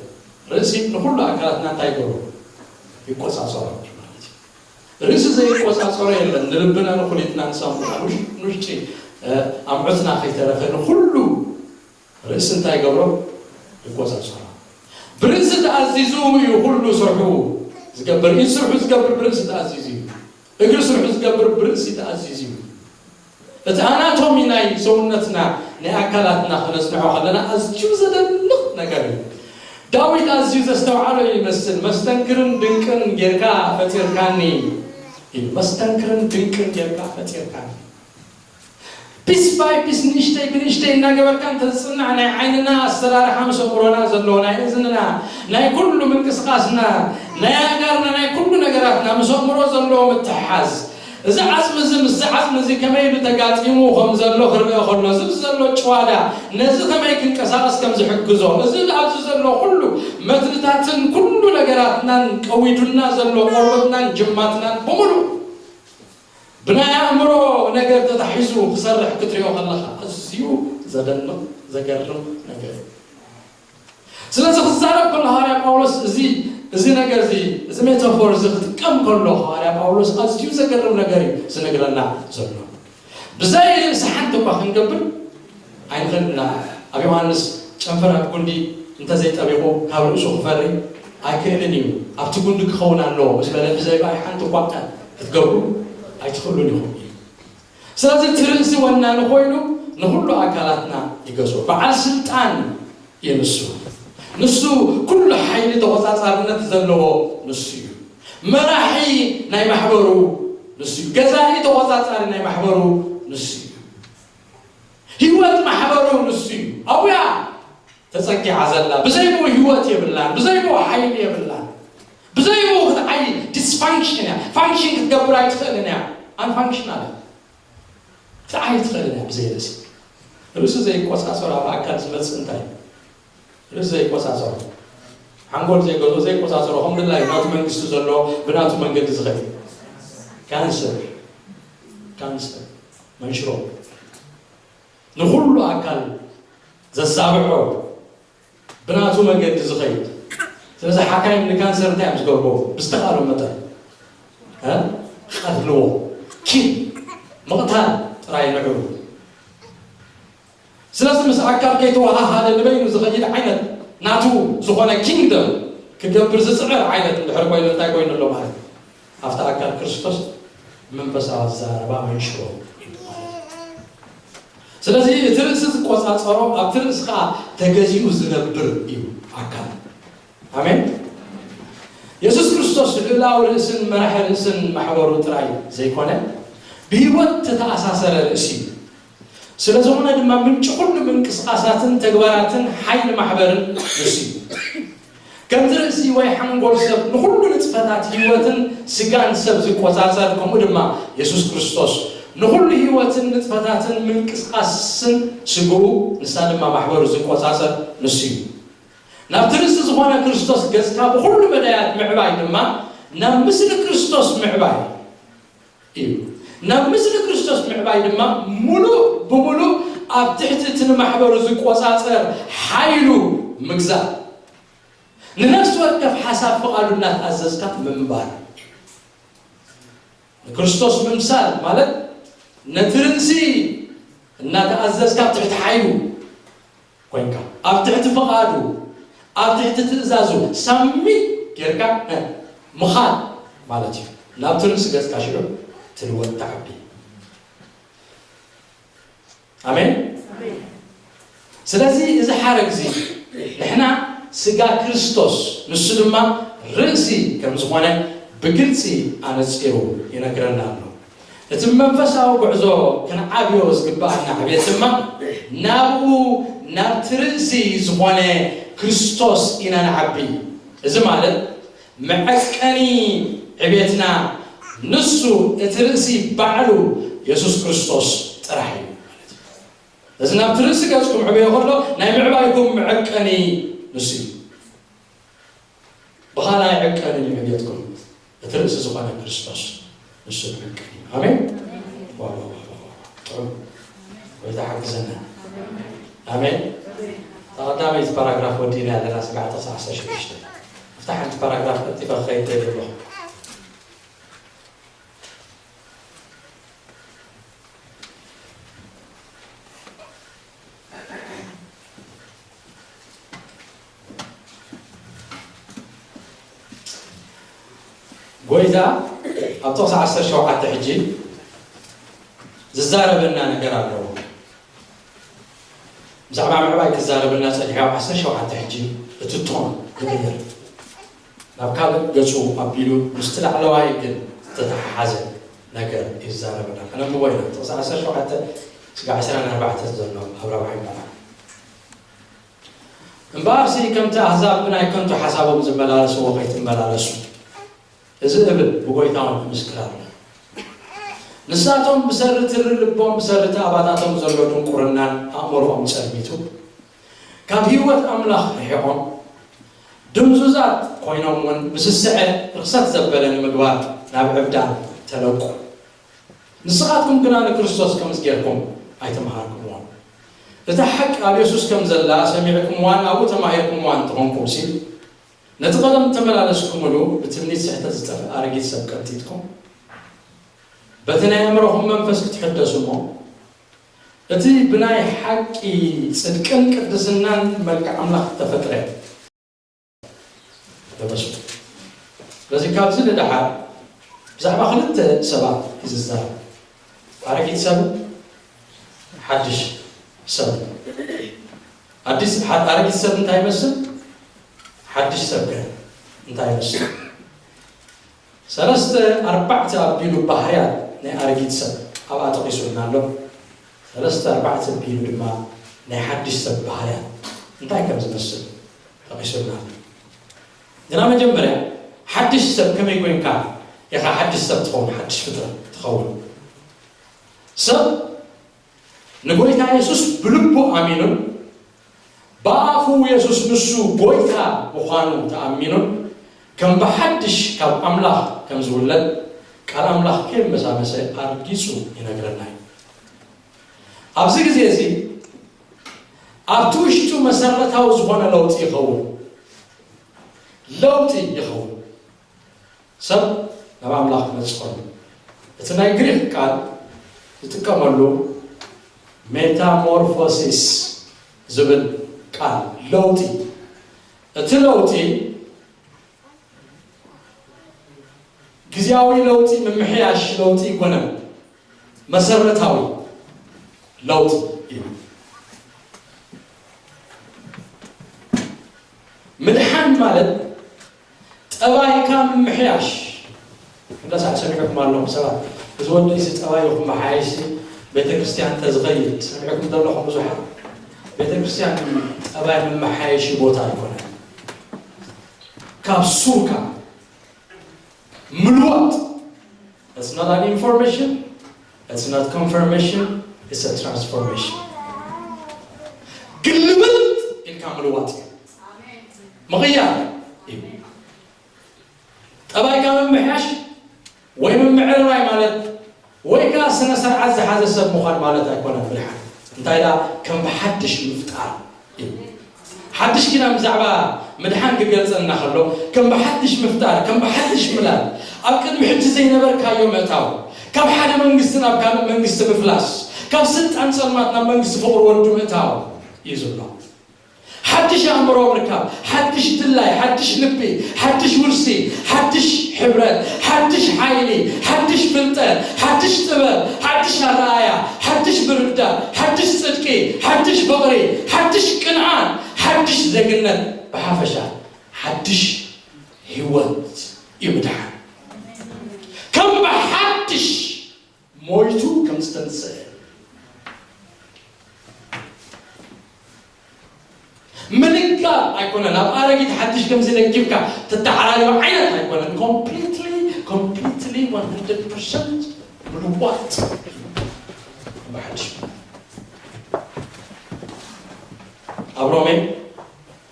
ርእሲ ንኹሉ ኣካላትና እንታይ ይገብሮ? ይቆጻጸሮ ማለት እዩ። ርእሲ ዘይቆጻጸሮ የለን። ንልብና፣ ንኹሊትና፣ ንሳንቡና፣ ንውሽ-፣ ንውሽጢ፣ እ፣ ኣምዑትና ከይተረፈ ንኹሉ ርእሲ እንታይ ይገብሮ? ይቆጻጸሮ። ብርእሲ ተኣዚዙ እዩ ኩሉ ስርሑ ዝገብር። ኢድ ስርሑ ዝገብር ብርእሲ ተኣዚዙ እዩ። እግሪ ስርሑ ዝገብር ብርእሲ ተኣዚዙ እዩ። እቲ ኣናቶሚ ናይ ሰውነትና፣ ናይ ኣካላትና ክነጽንዖ ከለና ኣዝዩ ዘደንቕ ነገር እዩ። ዳዊት ኣዝዩ ዘስተውዓሎ ይመስል፣ "መስተንክርን ድንቅን ጌርካ ፈጢርካኒ" እዩ። "መስተንክርን ድንቅን ጌርካ ፈጢርካኒ።" ፒስ ባይ ፒስ፣ ንእሽተይ ብንእሽተይ እናገበርካ እንተዝጽናዕ፣ ናይ ዓይንና ኣሰራርሓ ምስ ኣእምሮና ዘለዎ፣ ናይ እዝንና፣ ናይ ኩሉ ምንቅስቃስና፣ ናይ ኣእጋርና፣ ናይ ኩሉ ነገራትና ምስ ኣእምሮ ዘለዎ ምትሕሓዝ፣ እዚ ዓጽሚ እዚ ምስዚ ዓጽሚ እዚ ከመይ ኢሉ ተጋጢሙ ከም ዘሎ ክርአ ከሎ፣ እዚ ዘሎ ጭዋዳ ነዚ ከመይ ክንቀሳቐስ ከም ዝሕግዞ፣ እዚ ኣብዚ ዘሎ ኩሉ መትንታትን ኩሉ ነገራትናን ቀዊዱና ዘሎ ቆርበትናን ጅማትናን ብምሉእ ብናይ ኣእምሮ ነገር ተታሒዙ ክሰርሕ ክትሪኦ ከለኻ ኣዝዩ ዘደንቕ፣ ዘገርም ነገር እዩ። ስለዚ ክዛረብ ከሎ ሃዋርያ ጳውሎስ እዚ፣ እዚ ነገር እዚ፣ እዚ ሜታፎር እዚ ክጥቀም ከሎ ሃዋርያ ጳውሎስ ኣዝዩ ዘገርም ነገር እዩ ዝነግረና ዘሎ። ብዘይ ርእሲ ሓንቲ እኳ ክንገብር ኣይንኽእልን ኢና። ኣብ ዮሃንስ ጨንፈር ኣብ ጉንዲ እንተዘይጠቢቑ ካብ ርእሱ ክፈሪ ኣይክእልን እዩ፣ ኣብቲ ጉንዲ ክኸውን ኣለዎ ምስ በለ ብዘይ ብኣይ ሓንቲ እኳ ክትገብሩ ኣይትኽእሉን ኢኹም እዩ። ስለዚ እቲ ርእሲ ወናኒ ኮይኑ ንኹሉ ኣካላትና ይገዝኦ። በዓል ስልጣን እዩ ንሱ። ንሱ ኩሉ ሓይሊ ተቖጻጻርነት ዘለዎ ንሱ እዩ። መራሒ ናይ ማሕበሩ ንሱ እዩ። ገዛኢ ተቖጻጻሪ ናይ ማሕበሩ ንሱ እዩ። ህይወት ማሕበሩ ንሱ እዩ። ኣብያ ተጸጊዓ ዘላ። ብዘይ ብኡ ህይወት የብላን። ብዘይ ብኡ ሓይሊ የብላን። ብዘይ ብኡ ክትዓይ ዲስፋንክሽን እያ። ፋንክሽን ክትገብር ኣይትኽእልን እያ። ኣንፋንክሽናል እያ። ክትዓይ ኣይትኽእልን እያ ብዘይ ርእሲ። ርእሲ ዘይቆጻጸር ኣብ ኣካል ዝመጽእ እንታይ እዩ? ርእሲ ዘይቆጻጸሮ፣ ሓንጎል ዘይገዝኦ፣ ዘይቆጻጸሮ፣ ከም ድላዩ ናቱ መንግስቲ ዘለዎ፣ ብናቱ መንገዲ ዝኸይድ ካንሰር፣ ካንሰር መንሽሮ፣ ንኹሉ ኣካል ዘሳብዖ፣ ብናቱ መንገዲ ዝኸይድ። ስለዚ ሓካይም ንካንሰር እንታይ እዮም ዝገብርዎ? ብዝተኻእሎም መጠን፣ እ? ቀትልዎ፣ ኪል፣ ምቕታል ጥራይ ንዕኡ። ስለዚ ምስ ኣካል ከይተወሃሃደ ንበይኑ ዝኸይድ ዓይነት ናቱ ዝኾነ ኪንግደም ክገብር ዝጽዕር ዓይነት እንድሕር ኮይኑ እንታይ ኮይኑ ኣሎ ማለት እዩ? ኣብቲ ኣካል ክርስቶስ መንፈሳዊ ኣዘራርባ መንሽሮ እዩ ማለት እዩ። ስለዚ እቲ ርእሲ ዝቆጻጸሮ፣ ኣብቲ ርእሲ ከኣ ተገዚኡ ዝነብር እዩ ኣካል። ኣሜን። የሱስ ክርስቶስ ልዑላዊ ርእስን መራሒ ርእስን ማሕበሩ ጥራይ ዘይኮነ፣ ብህይወት ዝተኣሳሰረ ርእሲ እዩ። ስለ ዝኾነ ድማ ምንጪ ኩሉ ምንቅስቓሳትን ተግባራትን ሓይሊ ማሕበርን ንሱ እዩ። ከምቲ ርእሲ ወይ ሓንጎል ሰብ ንኹሉ ንጥፈታት ህይወትን ስጋን ሰብ ዝቆጻጸር፣ ከምኡ ድማ የሱስ ክርስቶስ ንኹሉ ህይወትን ንጥፈታትን ምንቅስቓስን ስግኡ፣ ንሳ ድማ ማሕበሩ ዝቆጻጸር ንሱ እዩ። ናብቲ ርእሲ ዝኾነ ክርስቶስ ገጽካ ብኹሉ መዳያት ምዕባይ ድማ ናብ ምስሊ ክርስቶስ ምዕባይ እዩ። ናብ ምስሊ ክርስቶስ ምዕባይ ድማ ምሉእ ብምሉእ ኣብ ትሕቲ እቲ ንማሕበሩ ዝቆጻጸር ሓይሉ ምግዛእ። ንነፍሲ ወከፍ ሓሳብ ፍቓዱ እናተኣዘዝካ ምንባር። ንክርስቶስ ምምሳል ማለት ነቲ ርእሲ እናተኣዘዝካ ኣብ ትሕቲ ሓይሉ ኮንካ፣ ኣብ ትሕቲ ፍቓዱ፣ ኣብ ትሕቲ ትእዛዙ ሳሚት ጌርካ ምኻድ ማለት እዩ። ናብቲ ርእሲ ገጽካ ሽዑ ትልወጥ፣ ትዓቢ። ኣሜን። ስለዚ እዚ ሓረግ እዚ ንሕና ስጋ ክርስቶስ ንሱ ድማ ርእሲ ከም ዝኾነ ብግልጺ ኣነጺሩ ይነግረና ኣሎ። እቲ መንፈሳዊ ጉዕዞ ክንዓብዮ ዝግብኣና ዕቤት ድማ ናብኡ፣ ናብቲ ርእሲ ዝኾነ ክርስቶስ ኢና ንዓቢ። እዚ ማለት መዐቀኒ ዕቤትና ንሱ እቲ ርእሲ ባዕሉ የሱስ ክርስቶስ ጥራሕ እዩ። እዚ ናብቲ ርእሲ ገጽኩም ዕብዮ ከሎ ናይ ምዕባይኩም መዐቀኒ ንሱ እዩ። ብኻልእ ኣይዕቀንን እዩ ዕብየትኩም፣ እቲ ርእሲ ዝኾነ ክርስቶስ ንሱ ዝዕቀን እዩ። ኣሜን። ዋው፣ ዋው፣ ዋው፣ ዋው። ጥዑም። ጎይታ ሓግዘና። ኣሜን። እታ ቀዳመይቲ ፓራግራፍ ወዲእና ኣለና፣ ስጋዕ ጥቕሲ ዓሰርተ ሽዱሽተ። ኣብታ ሓንቲ ፓራግራፍ ቀልጢፈ ክኸይድ ደልየ ኣለኹ። ጎይታ ኣብ ጥቕሲ ዓሰርተ ሸውዓተ ሕጂ ዝዛረበና ነገር ኣለዎ። ብዛዕባ ምዕባይ ክዛረበና ጸኒሑ ኣብ ዓሰርተ ሸውዓተ ሕጂ እቲ ቶን ንግበር። ናብ ካልእ ገጹ ኣቢሉ ምስቲ ላዕለዋይ ግን ዝተተሓሓዘ ነገር ይዛረበና። ከነንብቦ ኢና። ጥቕሲ ዓሰርተ ሸውዓተ ስጋዕ ዕስራን ኣርባዕተን ዘሎ ኣብ ራብዓይ ምዕራፍ። እምበኣርሲ ከምቲ ኣህዛብ ብናይ ከንቱ ሓሳቦም ዝመላለስዎ ከይትመላለሱ፣ እዚ እብል ብጎይታ እውን እምስክር ኣለኹ። ንሳቶም ብሰሪ ትሪ ልቦም፣ ብሰሪ እቲ ኣባታቶም ዘሎ ድንቁርናን ኣእምሮኦም ጸልሚቱ፣ ካብ ህይወት ኣምላኽ ርሒቖም፣ ድምዙዛት ኮይኖም እውን ብስስዐ ርኽሰት ዘበለ ንምግባር ናብ ዕብዳን ተለቁ። ንስኻትኩም ግና ንክርስቶስ ከምዚ ጌርኩም ኣይተምሃርኩምዎን። እታ ሓቂ ኣብ የሱስ ከም ዘላ ሰሚዕኩምዋን ኣብኡ ተማሂርኩምዋን እንተኾንኩምሲ፣ ነቲ ቀደም እተመላለስኩምሉ ብትምኒት ስሕተት ዝጠፍእ ኣረጊት ሰብ ቀንጢጥኩም፣ በቲ ናይ ኣእምሮኹም መንፈስ ክትሕደሱ እሞ፣ እቲ ብናይ ሓቂ ጽድቅን ቅድስናን መልክዕ ኣምላኽ እተፈጥረ ልበሱ። ስለዚ ካብዚ ንደሓር ብዛዕባ ክልተ ሰባት እዩ ዝዛረብ። ኣረጊት ሰብን ሓድሽ ሰብን። ኣዲስ፣ ሓ-፣ ኣረጊት ሰብ እንታይ ይመስል? ሓድሽ ሰብ ከ እንታይ ይመስል? ሰለስተ ኣርባዕተ ኣቢሉ ባህርያት ናይ ኣረጊት ሰብ ኣብኣ ጠቒሱልና ኣሎ። ሰለስተ ኣርባዕተ ኣቢሉ ድማ ናይ ሓድሽ ሰብ ባህርያት እንታይ ከም ዝመስል ጠቒሱልና ኣሎ። ግና መጀመርያ ሓድሽ ሰብ ከመይ ኮይንካ ኢኻ ሓድሽ ሰብ ትኸውን፣ ሓድሽ ፍጥረት ትኸውን? ሰብ ንጎይታ የሱስ ብልቡ ኣሚኑን ብኣፉ የሱስ ንሱ ጎይታ ምዃኑ ተኣሚኑን ከም ብሓድሽ ካብ ኣምላኽ ከም ዝውለድ ቃል ኣምላኽ ከየመሳመሰ ኣርጊጹ ይነግረና እዩ። ኣብዚ ግዜ እዚ ኣብቲ ውሽጡ መሰረታዊ ዝኾነ ለውጢ ይኸውን። ለውጢ ይኸውን። ሰብ ናብ ኣምላኽ ክመጽእ ከሎ፣ እቲ ናይ ግሪክ ቃል ዝጥቀመሉ ሜታሞርፎሲስ ዝብል ቃል ለውጢ፣ እቲ ለውጢ ግዝያዊ ለውጢ፣ ምምሕያሽ ለውጢ ኣይኮነን፣ መሰረታዊ ለውጢ እዩ። ምድሓን ማለት ጠባይካ ምምሕያሽ። ክንደሳዕ ሰሚዕኩም ኣለኹም ሰባት፣ እዚ ወደይሲ ጠባዩ ክመሓየሽ ቤተ ክርስቲያን እንተዝኸይድ ሰሚዕኩም ዘለኹም ብዙሓት። ቤተ ክርስቲያን ጠባይ መመሓየሺ ቦታ ኣይኮነን። ካብ ሱርካ ምልዋጥ። It's not an information, it's not confirmation, it's a transformation። ግልብጥ ኢልካ ምልዋጥ እዩ። ምቕያር እዩ። ጠባይካ ምምሕያሽ ወይ ምምዕርራይ ማለት ወይ ከኣ ስነ ስርዓት ዝሓዘ ሰብ ምዃን ማለት ኣይኮነን። ምድሓን እንታይ ደኣ ከም ብሓድሽ ምፍጣር እዩ። ሓድሽ ኪዳን ብዛዕባ ምድሓን ክገልጸልና ከሎ፣ ከም ብሓድሽ ምፍጣር፣ ከም ብሓድሽ ምላድ፣ ኣብ ቅድሚ ሕጂ ዘይነበርካዮ ምእታው፣ ካብ ሓደ መንግስቲ ናብ ካልእ መንግስቲ ምፍላስ፣ ካብ ስልጣን ጸልማት ናብ መንግስቲ ፍቕሪ ወዱ ምእታው እዩ ዝብሎ። ሓድሽ ኣእምሮ ምርካብ፣ ሓድሽ ድላይ፣ ሓድሽ ልቢ፣ ሓድሽ ውርሲ፣ ሓድሽ ሕብረት፣ ሓድሽ ሓይሊ፣ ሓድሽ ፍልጠት፣ ሓድሽ ጥበብ፣ ሓድሽ ኣረኣያ፣ ሓድሽ ምርዳእ፣ ሓድሽ ጽድቂ፣ ሓድሽ ፍቕሪ፣ ሓድሽ ቅንኣት፣ ሓድሽ ዜግነት፣ ብሓፈሻ ሓድሽ ህይወት እዩ ምድሓን። ከም ብሓድሽ ሞይቱ ከም ዝተንስአ ምልጋብ ኣይኮነን። ኣብ ኣረጊት ሓድሽ ከምዚ ለጊብካ ትተዓራርዮ ዓይነት ኣይኮነን። ኮምፕሊትሊ ኮምፕሊትሊ ዋን ሃንድረድ ፐርሰንት ምልዋጥ ብሓድሽ። ኣብ ሮሜ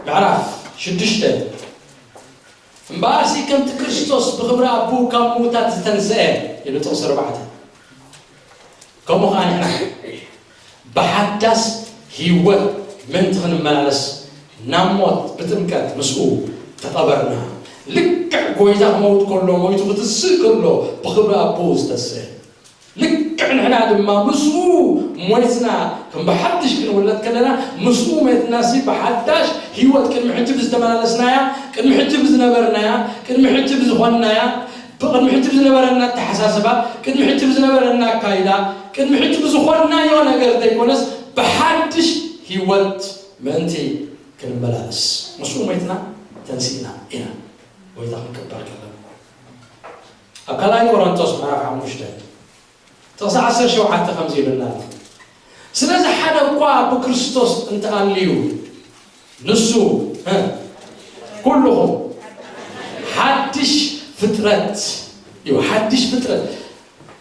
ምዕራፍ ሽዱሽተ፣ እምበኣርሲ ከምቲ ክርስቶስ ብኽብሪ ኣቦኡ ካብ ምዉታት ዝተንስአ ኢሉ ጥቕሲ ኣርባዕተ፣ ከምኡ ኸዓ ንሕና ብሓዳስ ህይወት ምእንቲ ክንመላለስ ናብ ሞት ብጥምቀት ምስኡ ተቐበርና። ልክዕ ጐይታ ክመውት ከሎ፣ ሞይቱ ክትስእ ከሎ ብኽብሪ ኣቦኡ ዝተስአ፣ ልክዕ ንሕና ድማ ምስኡ ሞይትና ከም ብሓድሽ ክንውለድ ከለና፣ ምስኡ ሞይትናሲ ብሓዳሽ ህይወት፣ ቅድሚ ሕጂ ብዝተመላለስናያ፣ ቅድሚ ሕጂ ብዝነበርናያ፣ ቅድሚ ሕጂ ብዝኾንናያ፣ ብቕድሚ ሕጂ ብዝነበረና ኣተሓሳስባ፣ ቅድሚ ሕጂ ብዝነበረና ኣካይዳ፣ ቅድሚ ሕጂ ብዝኾንናዮ ነገር ዘይኮነስ፣ ብሓድሽ ህይወት ምእንቲ ክንመላለስ፣ ምስኡ ሞይትና ተንሲእና ኢና። ጐይታ ክንቅበል ከለና። ኣብ ካልኣይ ቆሮንቶስ ምዕራፍ ሓሙሽተ ጥቕሲ ዓሰርተ ሸውዓተ ከምዚ ይብልና ኣሎ። ስለዚ ሓደ እኳ ብክርስቶስ እንተኣልዩ፣ ንሱ፣ እ፣ ኩልኹም ሓድሽ ፍጥረት እዩ። ሓድሽ ፍጥረት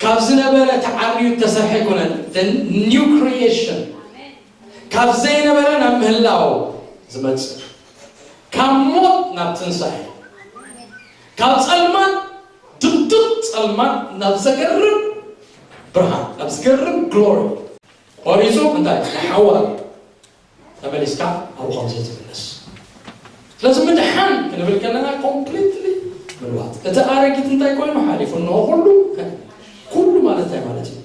ካብ ዝነበረ ተዓርዩ ዝተሰርሐ ኣይኮነን። The new creation። ካብ ዘይነበረ ናብ ምህላው ዝመጽእ፣ ካብ ሞት ናብ ትንሳኤ፣ ካብ ጸልማት፣ ድቕድቕ ጸልማት ናብ ዘገርም ብርሃን፣ ናብ ዝገርም ግሎሪ ቆሪጹ እንታይ ሓዋ ተመሊስካ ኣብኡ ከም ዘይትምለስ። ስለዚ ምድሓን ክንብል ከለና ኮምፕሊትሊ ምልዋጥ። እቲ ኣረጊት እንታይ ኮይኑ ሓሊፉ፣ እንሆ ኩሉ፣ ኩሉ ማለት እንታይ ማለት እዩ?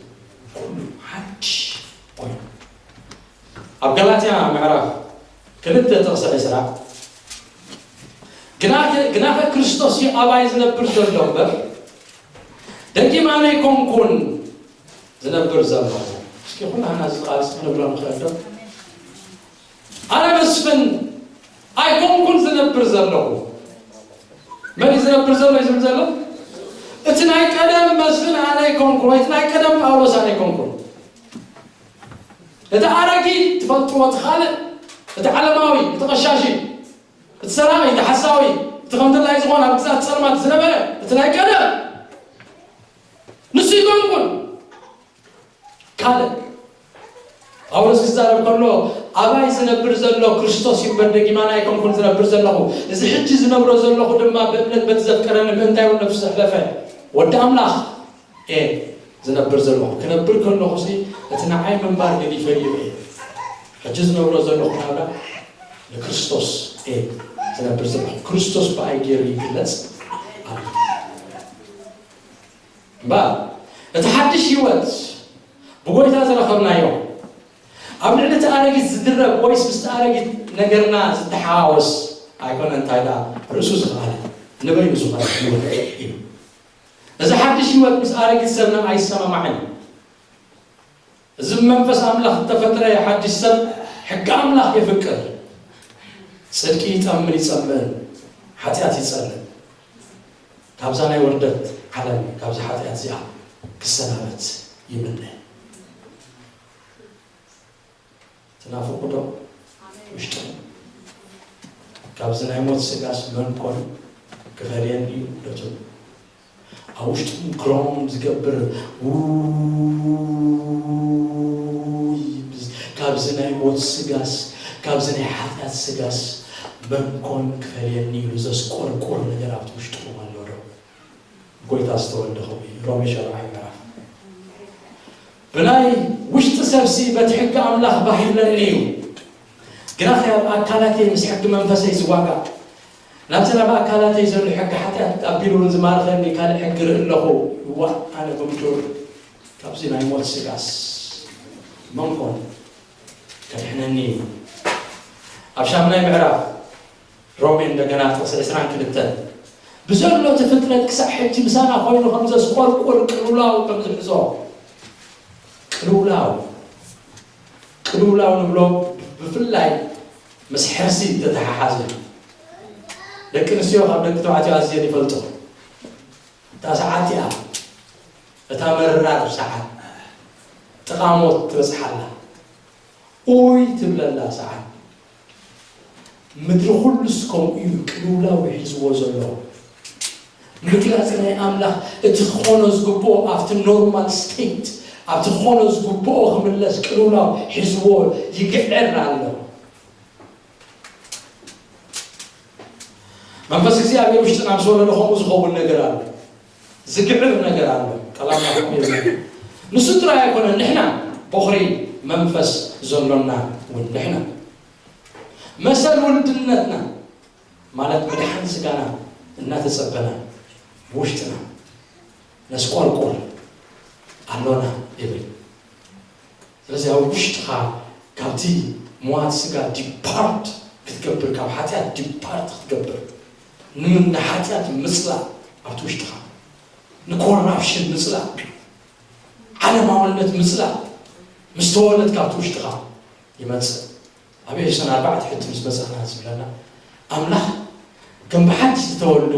ኩሉ ሓድሽ ኮይኑ። ኣብ ገላትያ ምዕራፍ ክልተ ጥቕሲ ዕስራ፣ ግናኸ፣ ግናኸ ክርስቶስ እዩ ኣባይ ዝነብር ዘሎ እምበር፣ ደጊም ኣነ ኣይኮንኩን ዝነብር ዘለኹ። እስኪ ኩላህና እዚ ቃል እስኪ ንብሎ ንኽእል ዶ? ኣነ መስፍን ኣይኮንኩን ዝነብር ዘለኹ። መን እዩ ዝነብር ዘሎ እዩ ዝብል ዘሎ? እቲ ናይ ቀደም መስፍን ኣነ ኣይኮንኩን፣ ወይ እቲ ናይ ቀደም ጳውሎስ ኣነ ኣይኮንኩን። እቲ ኣረጊት ትፈልጥዎ፣ እቲ ካልእ፣ እቲ ዓለማዊ፣ እቲ ቐሻሺ፣ እቲ ሰራቒ፣ እቲ ሓሳዊ፣ እቲ ከም ድላይ ዝኾነ ኣብ ግዛት ጸልማት ዝነበረ፣ እቲ ናይ ቀደም ንሱ ኣይኮንኩን። ካልእ ጳውሎስ ክዛረብ ከሎ፣ ኣባይ ዝነብር ዘሎ ክርስቶስ እዩ እምበር፣ ደጊም ኣነ ኣይኮንኩን ዝነብር ዘለኹ። እዚ ሕጂ ዝነብሮ ዘለኹ ድማ ብእምነት በቲ ዘፍቀረኒ፣ ምእንታይውን ነፍሱ ዘሕለፈ ወዲ ኣምላኽ እየ ዝነብር ዘለኹ። ክነብር ከለኹሲ እቲ ንዓይ ምንባር ገዲፈዮ እየ። ሕጂ ዝነብሮ ዘለኹ ናብራ ንክርስቶስ እየ ዝነብር ዘለኹ። ክርስቶስ ብኣይ ገይሩ ይግለጽ ኣሎ። እምበኣር፣ እቲ ሓድሽ ህይወት ብጎይታ ዝረኸብናዮ፣ ኣብ ልዕሊ እቲ ኣረጊት ዝድረብ ወይስ ምስቲ ኣረጊት ነገርና ዝተሓዋወስ ኣይኮነን። እንታይ ደኣ፣ ርእሱ ዝኸኣለ፣ ንበይኑ ዝኾነ ህይወት እዩ። እዚ ሓድሽ ህይወት ምስ ኣረጊት ሰብና ኣይሰማማዕን እዩ። እዚ ብመንፈስ ኣምላኽ እተፈጥረ ሓድሽ ሰብ ሕጊ ኣምላኽ የፍቅር። ጽድቂ ይጠምን ይጸምእን፣ ሓጢኣት ይጸልእ። ካብዛ ናይ ውርደት ዓለም፣ ካብዛ ሓጢኣት እዚኣ ክሰናበት ይምነ። ትናፍቑ ዶ? ውሽጥኹም ካብዚ ናይ ሞት ስጋስ መን ኮን ክፈልየኒ እዩ ዶ ትብሉ? ኣብ ውሽጥኹም ግሮም ዝገብር፣ ውይ፣ ካብዚ ናይ ሞት ስጋስ፣ ካብዚ ናይ ሓጢኣት ስጋስ መን ኮን ክፈልየኒ ኢሉ ዘስቆርቁር ነገር ኣብቲ ውሽጥኹም ኣሎ ዶ? ጎይታ ዝተወልደ ኸው እዩ። ሮሜ ሻብዓይ ምዕራፍ። ብናይ ውሽጢ ሰብሲ በቲ ሕጊ ኣምላኽ ባህ ይብለኒ እዩ። ግናኸ ኣብ ኣካላተይ ምስ ሕጊ መንፈሰይ ዝዋጋእ፣ ናብቲ ናብ ኣካላተይ ዘሎ ሕጊ ሓጢኣት ኣቢሉ እውን ዝማርኸኒ ካልእ ሕጊ ርኢ ኣለኹ። እዋእ፣ ኣነ ብምዱር ካብዚ ናይ ሞት ስጋስ መን ኮን ከድሕነኒ እዩ? ኣብ ሻምናይ ምዕራፍ ሮሜ እንደገና ጥቕሲ ዕስራን ክልተን፣ ብዘሎ እቲ ፍጥረት ክሳዕ ሕጂ ምሳና ኮይኑ ከም ዘስቆርቁር ቅልውላው ከም ዝሕዞ። ቅልውላው፣ ቅልውላው ንብሎ ብፍላይ ምስ ሕርሲ ዝተተሓሓዘ እዩ። ደቂ ኣንስትዮ ካብ ደቂ ተባዕትዮ ኣዝየን ይፈልጦ። እታ ሰዓት እያ፣ እታ መራር ሰዓት፣ ጥቓ ሞት ትበጽሓላ። ኡይ ትብለላ ሰዓት። ምድሪ ኩሉስ ከምኡ እዩ ቅልውላው ሒዝዎ ዘሎ። ምግላጽ ናይ ኣምላኽ እቲ ክኾኖ ዝግብኦ ኣብቲ ኖርማል ስቴት፣ ኣብቲ ክኾኖ ዝግብኦ ክምለስ ቅልውላው ሒዝዎ ይግዕር ኣሎ። መንፈስ እግዚኣብሔር ውሽጥና ምስ ወረደ ከምኡ ዝኸውን ነገር ኣሎ። ዝግዕር ነገር ኣሎ። ቃል ኣምላኽ ከምኡ ይብል። ንሱ ጥራይ ኣይኮነን፣ ንሕና ቦኽሪ መንፈስ ዘሎና እውን ንሕና። መሰል ውልድነትና ማለት ምድሓን ስጋና እናተጸበና ብውሽጥና ነስቆርቆር ኣሎና ይብል። ስለዚ ኣብ ውሽጥኻ ካብቲ ምዋት ስጋ ዲፓርት ክትገብር፣ ካብ ሓጢኣት ዲፓርት ክትገብር፣ ን-፣ ንሓጢኣት ምጽላእ ኣብቲ ውሽጥኻ፣ ንኮራፕሽን ምጽላእ፣ ዓለማውነት ምጽላእ ምስ ተወለድ ካብቲ ውሽጥኻ ይመጽእ። ኣብ ኤፌሶን ኣርባዕተ ሕጂ ምስ በጻሕና ዝብለና፣ ኣምላኽ ከም ብሓድሽ ዝተወልዱ፣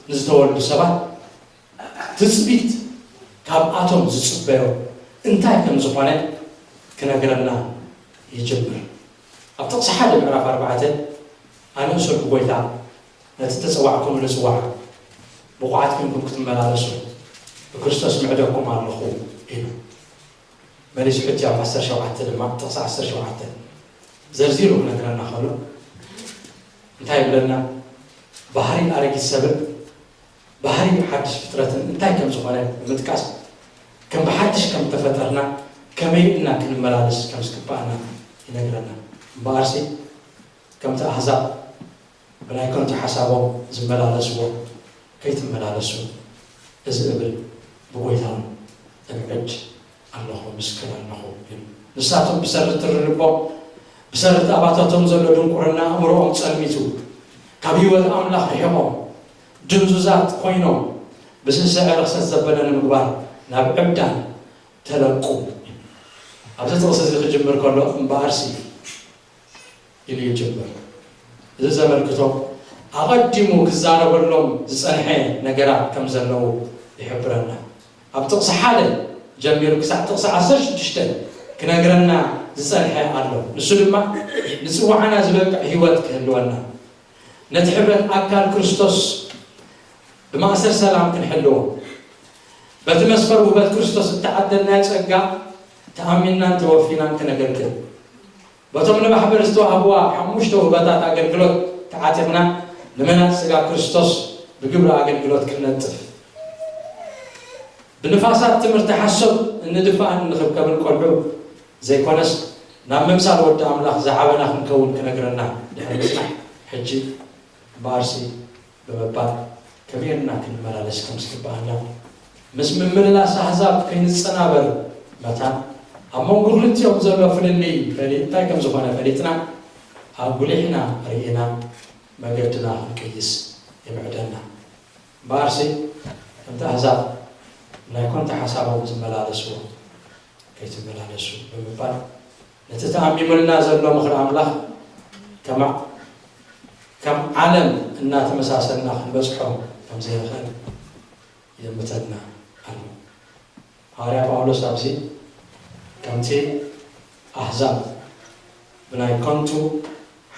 ንዝተወልዱ ሰባት ትጽቢት ካብኣቶም ዝጽበዮ እንታይ ከም ዝኾነ ክነግረና ይጅምር። ኣብ ጥቕሲ ሓደ ምዕራፍ ኣርባዕተ፣ ኣነ እሱር ብጎይታ ነቲ ተጸዋዕኩምሉ ጽዋዕ ብቑዓት ኮይንኩም ክትመላለሱ ብክርስቶስ ምዕደኩም ኣለኹ ኢሉ። መሊሱ ሕጂ ኣብ ዓሰርተ ሸውዓተ ድማ፣ ጥቕሲ ዓሰርተ ሸውዓተ ዘርዚሩ ክነግረና ከሎ እንታይ ይብለና? ባህሪ ኣረጊት ሰብን ባህሪ ሓድሽ ፍጥረትን እንታይ ከም ዝኾነ ብምጥቃስ፣ ከም ብሓድሽ ከም ተፈጠርና፣ ከመይ እና ክንመላለስ ከም ዝግባኣና ይነግረና። እምበኣርሲ ከምቲ ኣህዛብ ብናይ ከንቱ ሓሳቦም ዝመላለስዎ ከይትመላለሱ፣ እዚ እብል ብጎይታውን እምዕድ ኣለኹ፣ ምስክር ኣለኹ ይብል። ንሳቶም ብሰሪ ትሪ ልቦም፣ ብሰሪ እቲ ኣባታቶም ዘሎ ድንቁርና ኣእምሮኦም ጸልሚቱ፣ ካብ ህይወት ኣምላኽ ርሒቖም፣ ድንዙዛት ኮይኖም፣ ብስስዐ ርኽሰት ዘበለ ንምግባር ናብ ዕብዳን ተለቁ። ኣብዚ ጥቕሲ እዚ ክጅምር ከሎ እምበኣርሲ ኢሉ ይጅምር። እዚ ዘመልክቶ ኣቐዲሙ ክዛረበሎም ዝጸንሐ ነገራት ከም ዘለዉ ይሕብረና። ኣብ ጥቕሲ ሓደ ጀሚሩ ክሳዕ ጥቕሲ ዓሰርተ ሽዱሽተ ክነግረና ዝጸንሐ ኣሎ። ንሱ ድማ ንጽዋዕና ዝበቅዕ ህይወት ክህልወና፣ ነቲ ሕብረት ኣካል ክርስቶስ ብማእሰር ሰላም ክንሕልዎ፣ በቲ መስፈር ውህበት ክርስቶስ እተዓደልናዮ ጸጋ ተኣሚንናን ተወፊናን ክነገልግል፣ በቶም ንማሕበር ዝተዋህብዋ ሓሙሽተ ውህበታት ኣገልግሎት ተዓጢቕና፣ ንመናጽ ስጋ ክርስቶስ ብግብሪ ኣገልግሎት ክንነጥፍ፣ ብንፋሳት ትምህርቲ ሓሶት እንድፋእን እንኽብከብን ቆልዑ ዘይኮነስ፣ ናብ ምምሳል ወዲ ኣምላኽ ዝዓበና ክንከውን ክነግረና ድሕሪ ምጽናሕ፣ ሕጂ እምበኣርሲ ብምባል ከመይ ጌርና ክንመላለስ ከም ዝግብኣና፣ ምስ ምምልላስ ኣህዛብ ከይንጸናበር መታን፣ ኣብ መንጎ ክልቲኦም ዘሎ ፍልልይ ፈሊ-፣ እንታይ ከም ዝኾነ ፈሊጥና፣ ኣጉሊሕና ርኢና መገድና ክንቅይስ ይምዕደና። እምበኣርሲ ከምቲ ኣህዛብ ናይ ኮንታ ሓሳቦም ዝመላለስዎ ከይትመላለሱ ብምባል፣ ነቲ ተኣሚሙልና ዘሎ ምኽሪ ኣምላኽ ከማ-፣ ከም ዓለም እናተመሳሰልና ክንበጽሖ ከም ዘይንኽእል ይእምተና ኣሎ። ሃዋርያ ጳውሎስ ኣብዚ ከምቲ ኣህዛብ ብናይ ከንቱ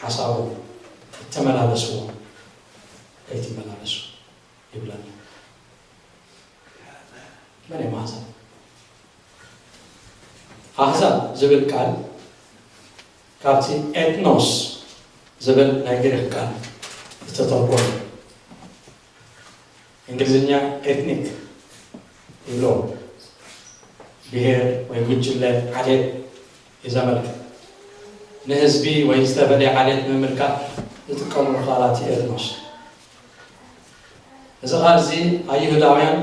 ሓሳቦም እተመላለስዎ ከይትመላለሱ ይብለና። መን እዮም ኣህዛብ? ኣህዛብ ዝብል ቃል ካብቲ ኤትኖስ ዝብል ናይ ግሪኽ ቃል ዝተተርጎመ፣ እንግሊዝኛ ኤትኒክ ይብሎ፣ ብሄር ወይ ጉጅለ፣ ዓሌት እዩ ዘመልክት። ንህዝቢ ወይ ዝተፈለየ ዓሌት ንምምልካት ዝጥቀምሉ ቃላት እዩ ኤትኖስ። እዚ ቃል እዚ ኣይሁዳውያን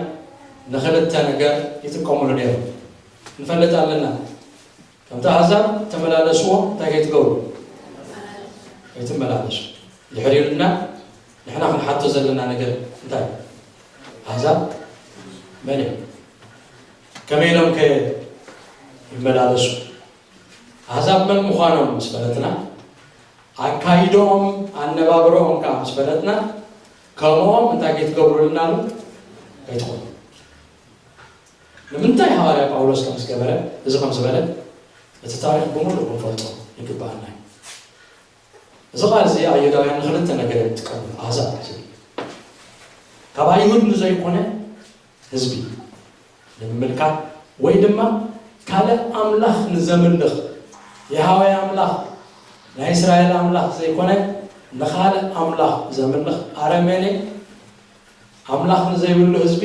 ንኽልተ ነገር ይጥቀምሉ ነይሮም። ንፈልጥ ኣለና። ከምቲ ኣህዛብ ተመላለስዎ እንታይ ከይትገብሩ? ከይትመላለሱ። ድሕሪኡ ድማ ንሕና ክንሓቶ ዘለና ነገር እንታይ? ኣህዛብ መን እዮም? ከመይ ኢሎም ከ ይመላለሱ? ኣህዛብ መን ምዃኖም ምስ ፈለጥና፣ ኣካይዶኦም ኣነባብረኦም ከዓ ምስ ፈለጥና፣ ከምኦም እንታይ ከይትገብሩ ኢልና ኣሎ? ከይትኾኑ። ንምንታይ ሃዋርያ ጳውሎስ ከም ዝገበረ፣ እዚ ከም ዝበለ እቲ ታሪኽ ብምሉእ ክንፈልጦ ይግባኣና እዩ። እዚ ቃል እዚ ኣይሁዳውያን ንክልተ ነገር እዮም ዝጥቀምሉ። ኣህዛብ ዝብል ካብ ኣይሁድ ንዘይኮነ ህዝቢ ንምምልካት ወይ ድማ ካልእ ኣምላኽ ንዘምልኽ የሃዋይ ኣምላኽ ናይ እስራኤል ኣምላኽ ዘይኮነ ንኻልእ ኣምላኽ ዘምልኽ ኣረሜኔ ኣምላኽ ንዘይብሉ ህዝቢ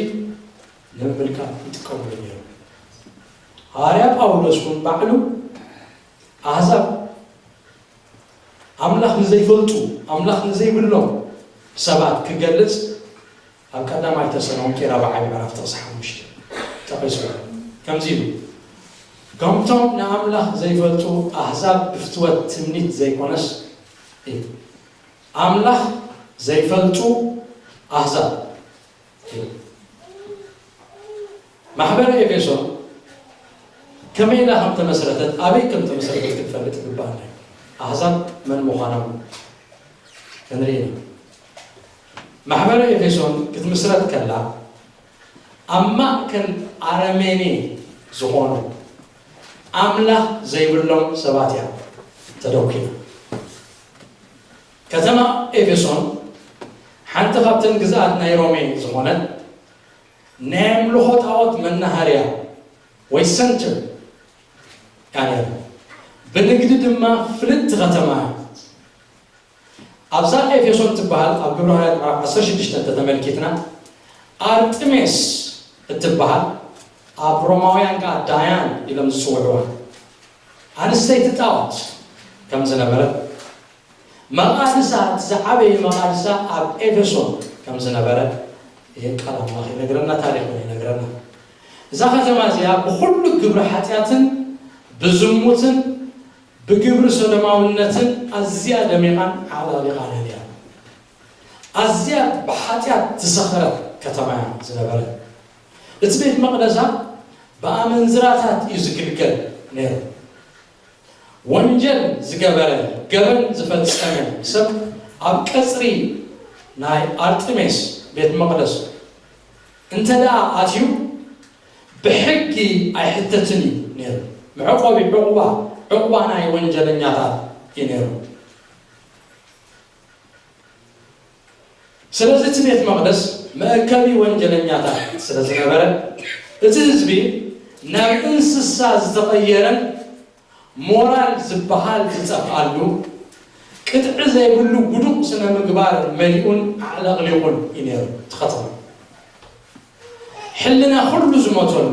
ንምምልካት ይጥቀምሉ ነይሩ። ሃዋርያ ጳውሎስ እውን ባዕሉ ኣህዛብ ኣምላኽ ንዘይፈልጡ ኣምላኽ ንዘይብሎም ሰባት ክገልጽ ኣብ ቀዳማይ ተሰሎንቄ ራብዓይ ምዕራፍ ጥቕሲ ሓሙሽተ ጠቒሱ ከምዚ ኢሉ ከምቶም ንኣምላኽ ዘይፈልጡ ኣህዛብ ብፍትወት ትምኒት ዘይኮነስ እዩ ኣምላኽ ዘይፈልጡ ኣህዛብ እዩ። ማሕበረ ኤፌሶን ከመይ ኢላ ከም ተመስረተት ኣበይ ከም ተመስረተት ክትፈልጥ ይግባኣና እዩ። ኣህዛብ መን ምዃኖም ክንርኢ ኢና። ማሕበረ ኤፌሶን ክትምስረት ከላ ኣብ ማእከል ኣረሜኔ ዝኾኑ ኣምላኽ ዘይብሎም ሰባት እያ ተደኲና። ከተማ ኤፌሶን ሓንቲ ካብተን ግዝኣት ናይ ሮሜ ዝኾነት ናይ ኣምልኾ ጣዖት መናሃርያ ወይ ሰንተር እያ ነይራ። ብንግዲ ድማ ፍልጥቲ ከተማ እያ። ኣብዛ ኤፌሶን ትበሃል ኣብ ግብረ ሃዋርያት ምዕራፍ ዓሰርተ ሽዱሽተ እንተተመልኪትና ኣርጥሜስ እትበሃል ኣብ ሮማውያን ከዓ ዳያን ኢሎም ዝፅውዕዋ ኣንስተይቲ ጣዖት ከም ዝነበረት መቓድሳ እቲ ዝዓበየ መቓድሳ ኣብ ኤፌሶን ከም ዝነበረ ይህን ቃል ኣምላኽ ይነግረና፣ ታሪኽ እውን ይነግረና። እዛ ከተማ እዚኣ ብኹሉ ግብሪ ሓጢኣትን ብዝሙትን ብግብሪ ሰዶማውነትን ኣዝያ ደሚቓን ዓብላሊቓን እያ። ኣዝያ ብሓጢኣት ዝሰኸረት ከተማ እያ ዝነበረት። እቲ ቤት መቕደሳ ብኣመንዝራታት እዩ ዝግልገል ነይሩ። ወንጀል ዝገበረ፣ ገበን ዝፈጸመ ሰብ ኣብ ቀጽሪ ናይ ኣርጥሜስ ቤት መቕደስ እንተ ደኣ ኣትዩ ብሕጊ ኣይሕተትን እዩ ነይሩ። መዕቆቢ ዕቑባ፣ ዕቑባ ናይ ወንጀለኛታት እዩ ነይሩ። ስለዚ እቲ ቤት መቕደስ መእከቢ ወንጀለኛታት ስለ ዝነበረ እቲ ህዝቢ ናብ እንስሳ ዝተቐየረን ሞራል ዝበሃል ዝጠፍኣሉ ቅጥዒ ዘይብሉ ውዱቕ ስነ ምግባር መሊኡን ኣዕለቕሊቑን እዩ ነይሩ እቲ ከተማ። ሕልና ኩሉ ዝሞተሉ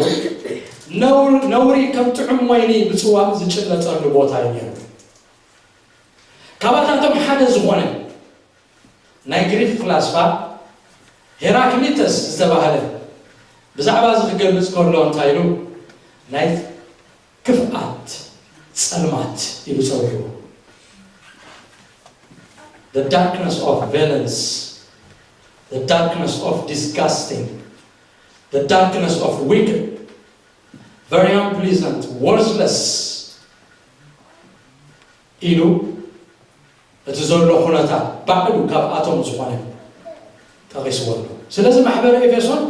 ነውር- ነውሪ ከም ጥዑም ወይኒ ብፅዋእ ዝጭለጠሉ ቦታ እዩ ነይሩ። ካባታቶም ሓደ ዝኾነ ናይ ግሪክ ፍላስፋ ሄራክሊተስ ዝተባህለ ብዛዕባ እዚ ክገልጽ ከሎ እንታይ ኢሉ ናይ ክፍኣት ጸልማት ኢሉ ጸዊዕዎ። The darkness of violence, the darkness of disgusting, the darkness of wicked, very unpleasant, worthless ኢሉ እቲ ዘሎ ኩነታት ባዕሉ ካብኣቶም ዝኾነ ጠቒስዎ ኣሎ። ስለዚ ማሕበረ ኤፌሶን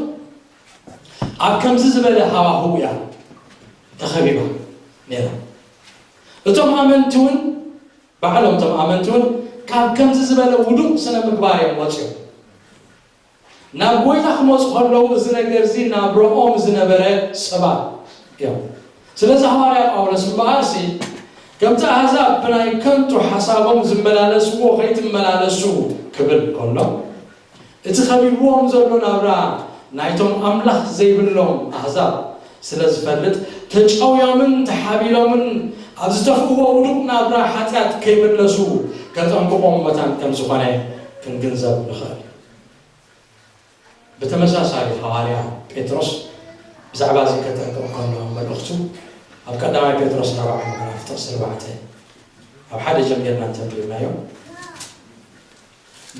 ኣብ ከምዚ ዝበለ ሃዋህው እያ ተኸቢባ ነይራ። እቶም ኣመንቲ እውን ባዕሎም እቶም ኣመንቲ እውን ካብ ከምዚ ዝበለ ውዱቕ ስነ ምግባር እዮም ወፂኦም። ናብ ጎይታ ክመፁ ከለዉ እዚ ነገር እዚ ናብረኦም ዝነበረ ሰባት እዮም። ስለዚ ሃዋርያ ጳውሎስ እምበኣርሲ ከምቲ ኣህዛብ ብናይ ከንቱ ሓሳቦም ዝመላለስዎ ከይትመላለሱ ክብል ከሎ እቲ ከቢብዎም ዘሎ ናብራ ናይቶም ኣምላኽ ዘይብሎም ኣህዛብ ስለ ዝፈልጥ ተጨውዮምን ተሓቢሎምን ኣብ ዝጠፍእዎ ውዱቕ ናብራ ሓጢኣት ከይምለሱ ከጠንቅቖም መታን ከም ዝኾነ ክንግንዘብ ንኽእል። ብተመሳሳሊ፣ ሃዋርያ ጴጥሮስ ብዛዕባ እዚ ከጠንቅቕ ከሎ፣ ኣብ መልእኽቱ ኣብ ቀዳማይ ጴጥሮስ ራብዓይ ምዕራፍ ጥቕሲ ኣርባዕተ፣ ኣብ ሓደ ጀሚርና እንተንቢብናዮ፣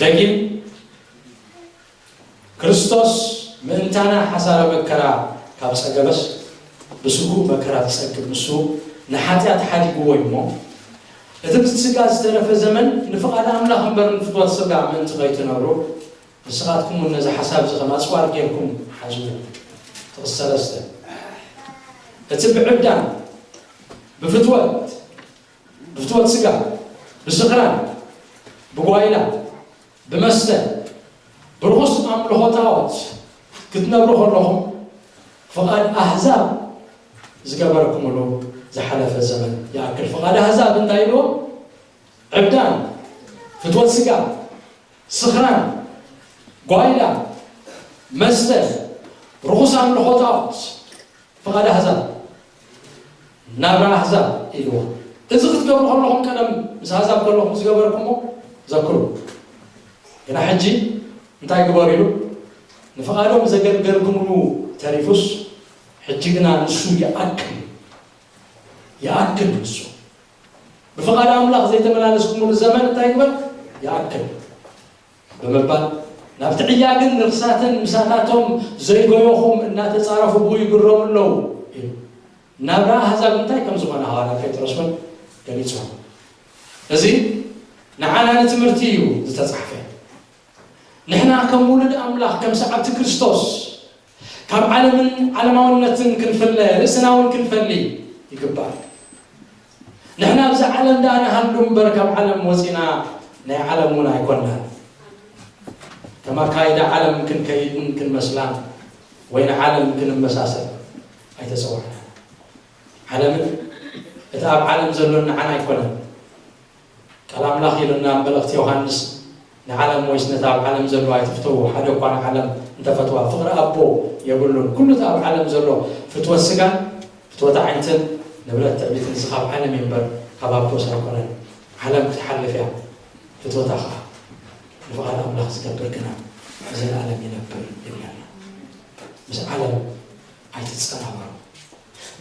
ደጊም ክርስቶስ ምእንታና ሓሳረ መከራ ካብ ጸገበስ፣ ብስግኡ መከራ ዝጸግብ ንሱ ንሓጢኣት ሓዲግዎ እዩ እሞ፣ እቲ ብስጋ ዝተረፈ ዘመን ንፍቓድ ኣምላኽ እምበር ንፍትወት ስጋ ምእንቲ ከይትነብሩ፣ ንስኻትኩም እውን ነዚ ሓሳብ እዚ ከም ኣጽዋር ጌርኩም ሓዝዎ። ጥቕሲ ሰለስተ፣ እቲ ብዕብዳን፣ ብፍትወት፣ ብፍትወት ስጋ፣ ብስኽራን፣ ብጓይላ፣ ብመስተ፣ ብርኹስ ኣምልኾ ጣዖት ክትነብሩ ከለኹም፣ ፍቓድ ኣህዛብ ዝገበርኩምሉ ዝሓለፈ ዘመን ይኣክል። ፍቓድ ኣህዛብ እንታይ ኢልዎ? ዕብዳን፣ ፍትወት ስጋ፣ ስኽራን፣ ጓይላ፣ መስተ፣ ርኹስ ኣምልኾ ጣዖት፣ ፍቓድ ኣህዛብ፣ ናብራ ኣህዛብ ኢልዎ። እዚ ክትገብሩ ከለኹም፣ ቀደም ምስ ኣህዛብ ከለኹም ዝገበርኩሞ ዘክሩ። ግና ሕጂ እንታይ ግበሩ ኢሉ? ንፍቓዶም ዘገልገልኩምሉ ተሪፉስ፣ ሕጂ ግና ንሱ ይኣክል፣ ይኣክል ንሱ። ብፍቓድ ኣምላኽ ዘይተመላለስኩምሉ ዘመን እንታይ ግበር? ይኣክል ብምባል፣ ናብቲ ዕያግን ርኽሳትን ምሳታቶም ዘይጎየኹም እናተጻረፉ ብኡ ይግረሙ ኣለዉ ኢሉ። ናብራ ኣህዛብ እንታይ ከም ዝኾነ ሃዋርያ ጴጥሮስ እውን ገሊጹ። እዚ ንዓና ንትምህርቲ እዩ ዝተጻሕፈ። ንሕና ከም ውሉድ ኣምላኽ፣ ከም ሰዓብቲ ክርስቶስ፣ ካብ ዓለምን ዓለማውነትን ክንፍለ፣ ርእስና እውን ክንፈሊ ይግባእ። ንሕና ኣብዚ ዓለም ደኣ ንሃሉ እምበር፣ ካብ ዓለም ወጺና ናይ ዓለም እውን ኣይኮናን። ከም ኣካይዳ ዓለም ክንከይድን ክንመስላን ወይ ንዓለም ክንመሳሰል ኣይተጸዋዕናን። ዓለምን እቲ ኣብ ዓለም ዘሎን ንዓና ኣይኮነን። ቃል ኣምላኽ ኢሉና ኣብ መልእኽቲ ዮሃንስ፣ ንዓለም ወይስ ነቲ ኣብ ዓለም ዘሎ ኣይትፍተዉ፣ ሓደ እኳ ንዓለም እንተፈትዋ ፍቕሪ ኣቦ የብሉን። ኩሉ እቲ ኣብ ዓለም ዘሎ ፍትወት ስጋን ፍትወት ዓይንትን ንብረት ትዕቢትን እዚ ካብ ዓለም እዩ እምበር ካብ ኣቦስ ኣይኮነን። ዓለም ክትሓልፍ እያ፣ ፍትወታ ኸዓ ንፍቓድ ኣምላኽ ዝገብር ግና ንዘለኣለም ይነብር ይብለና። ምስ ዓለም ኣይትጸናበሩ።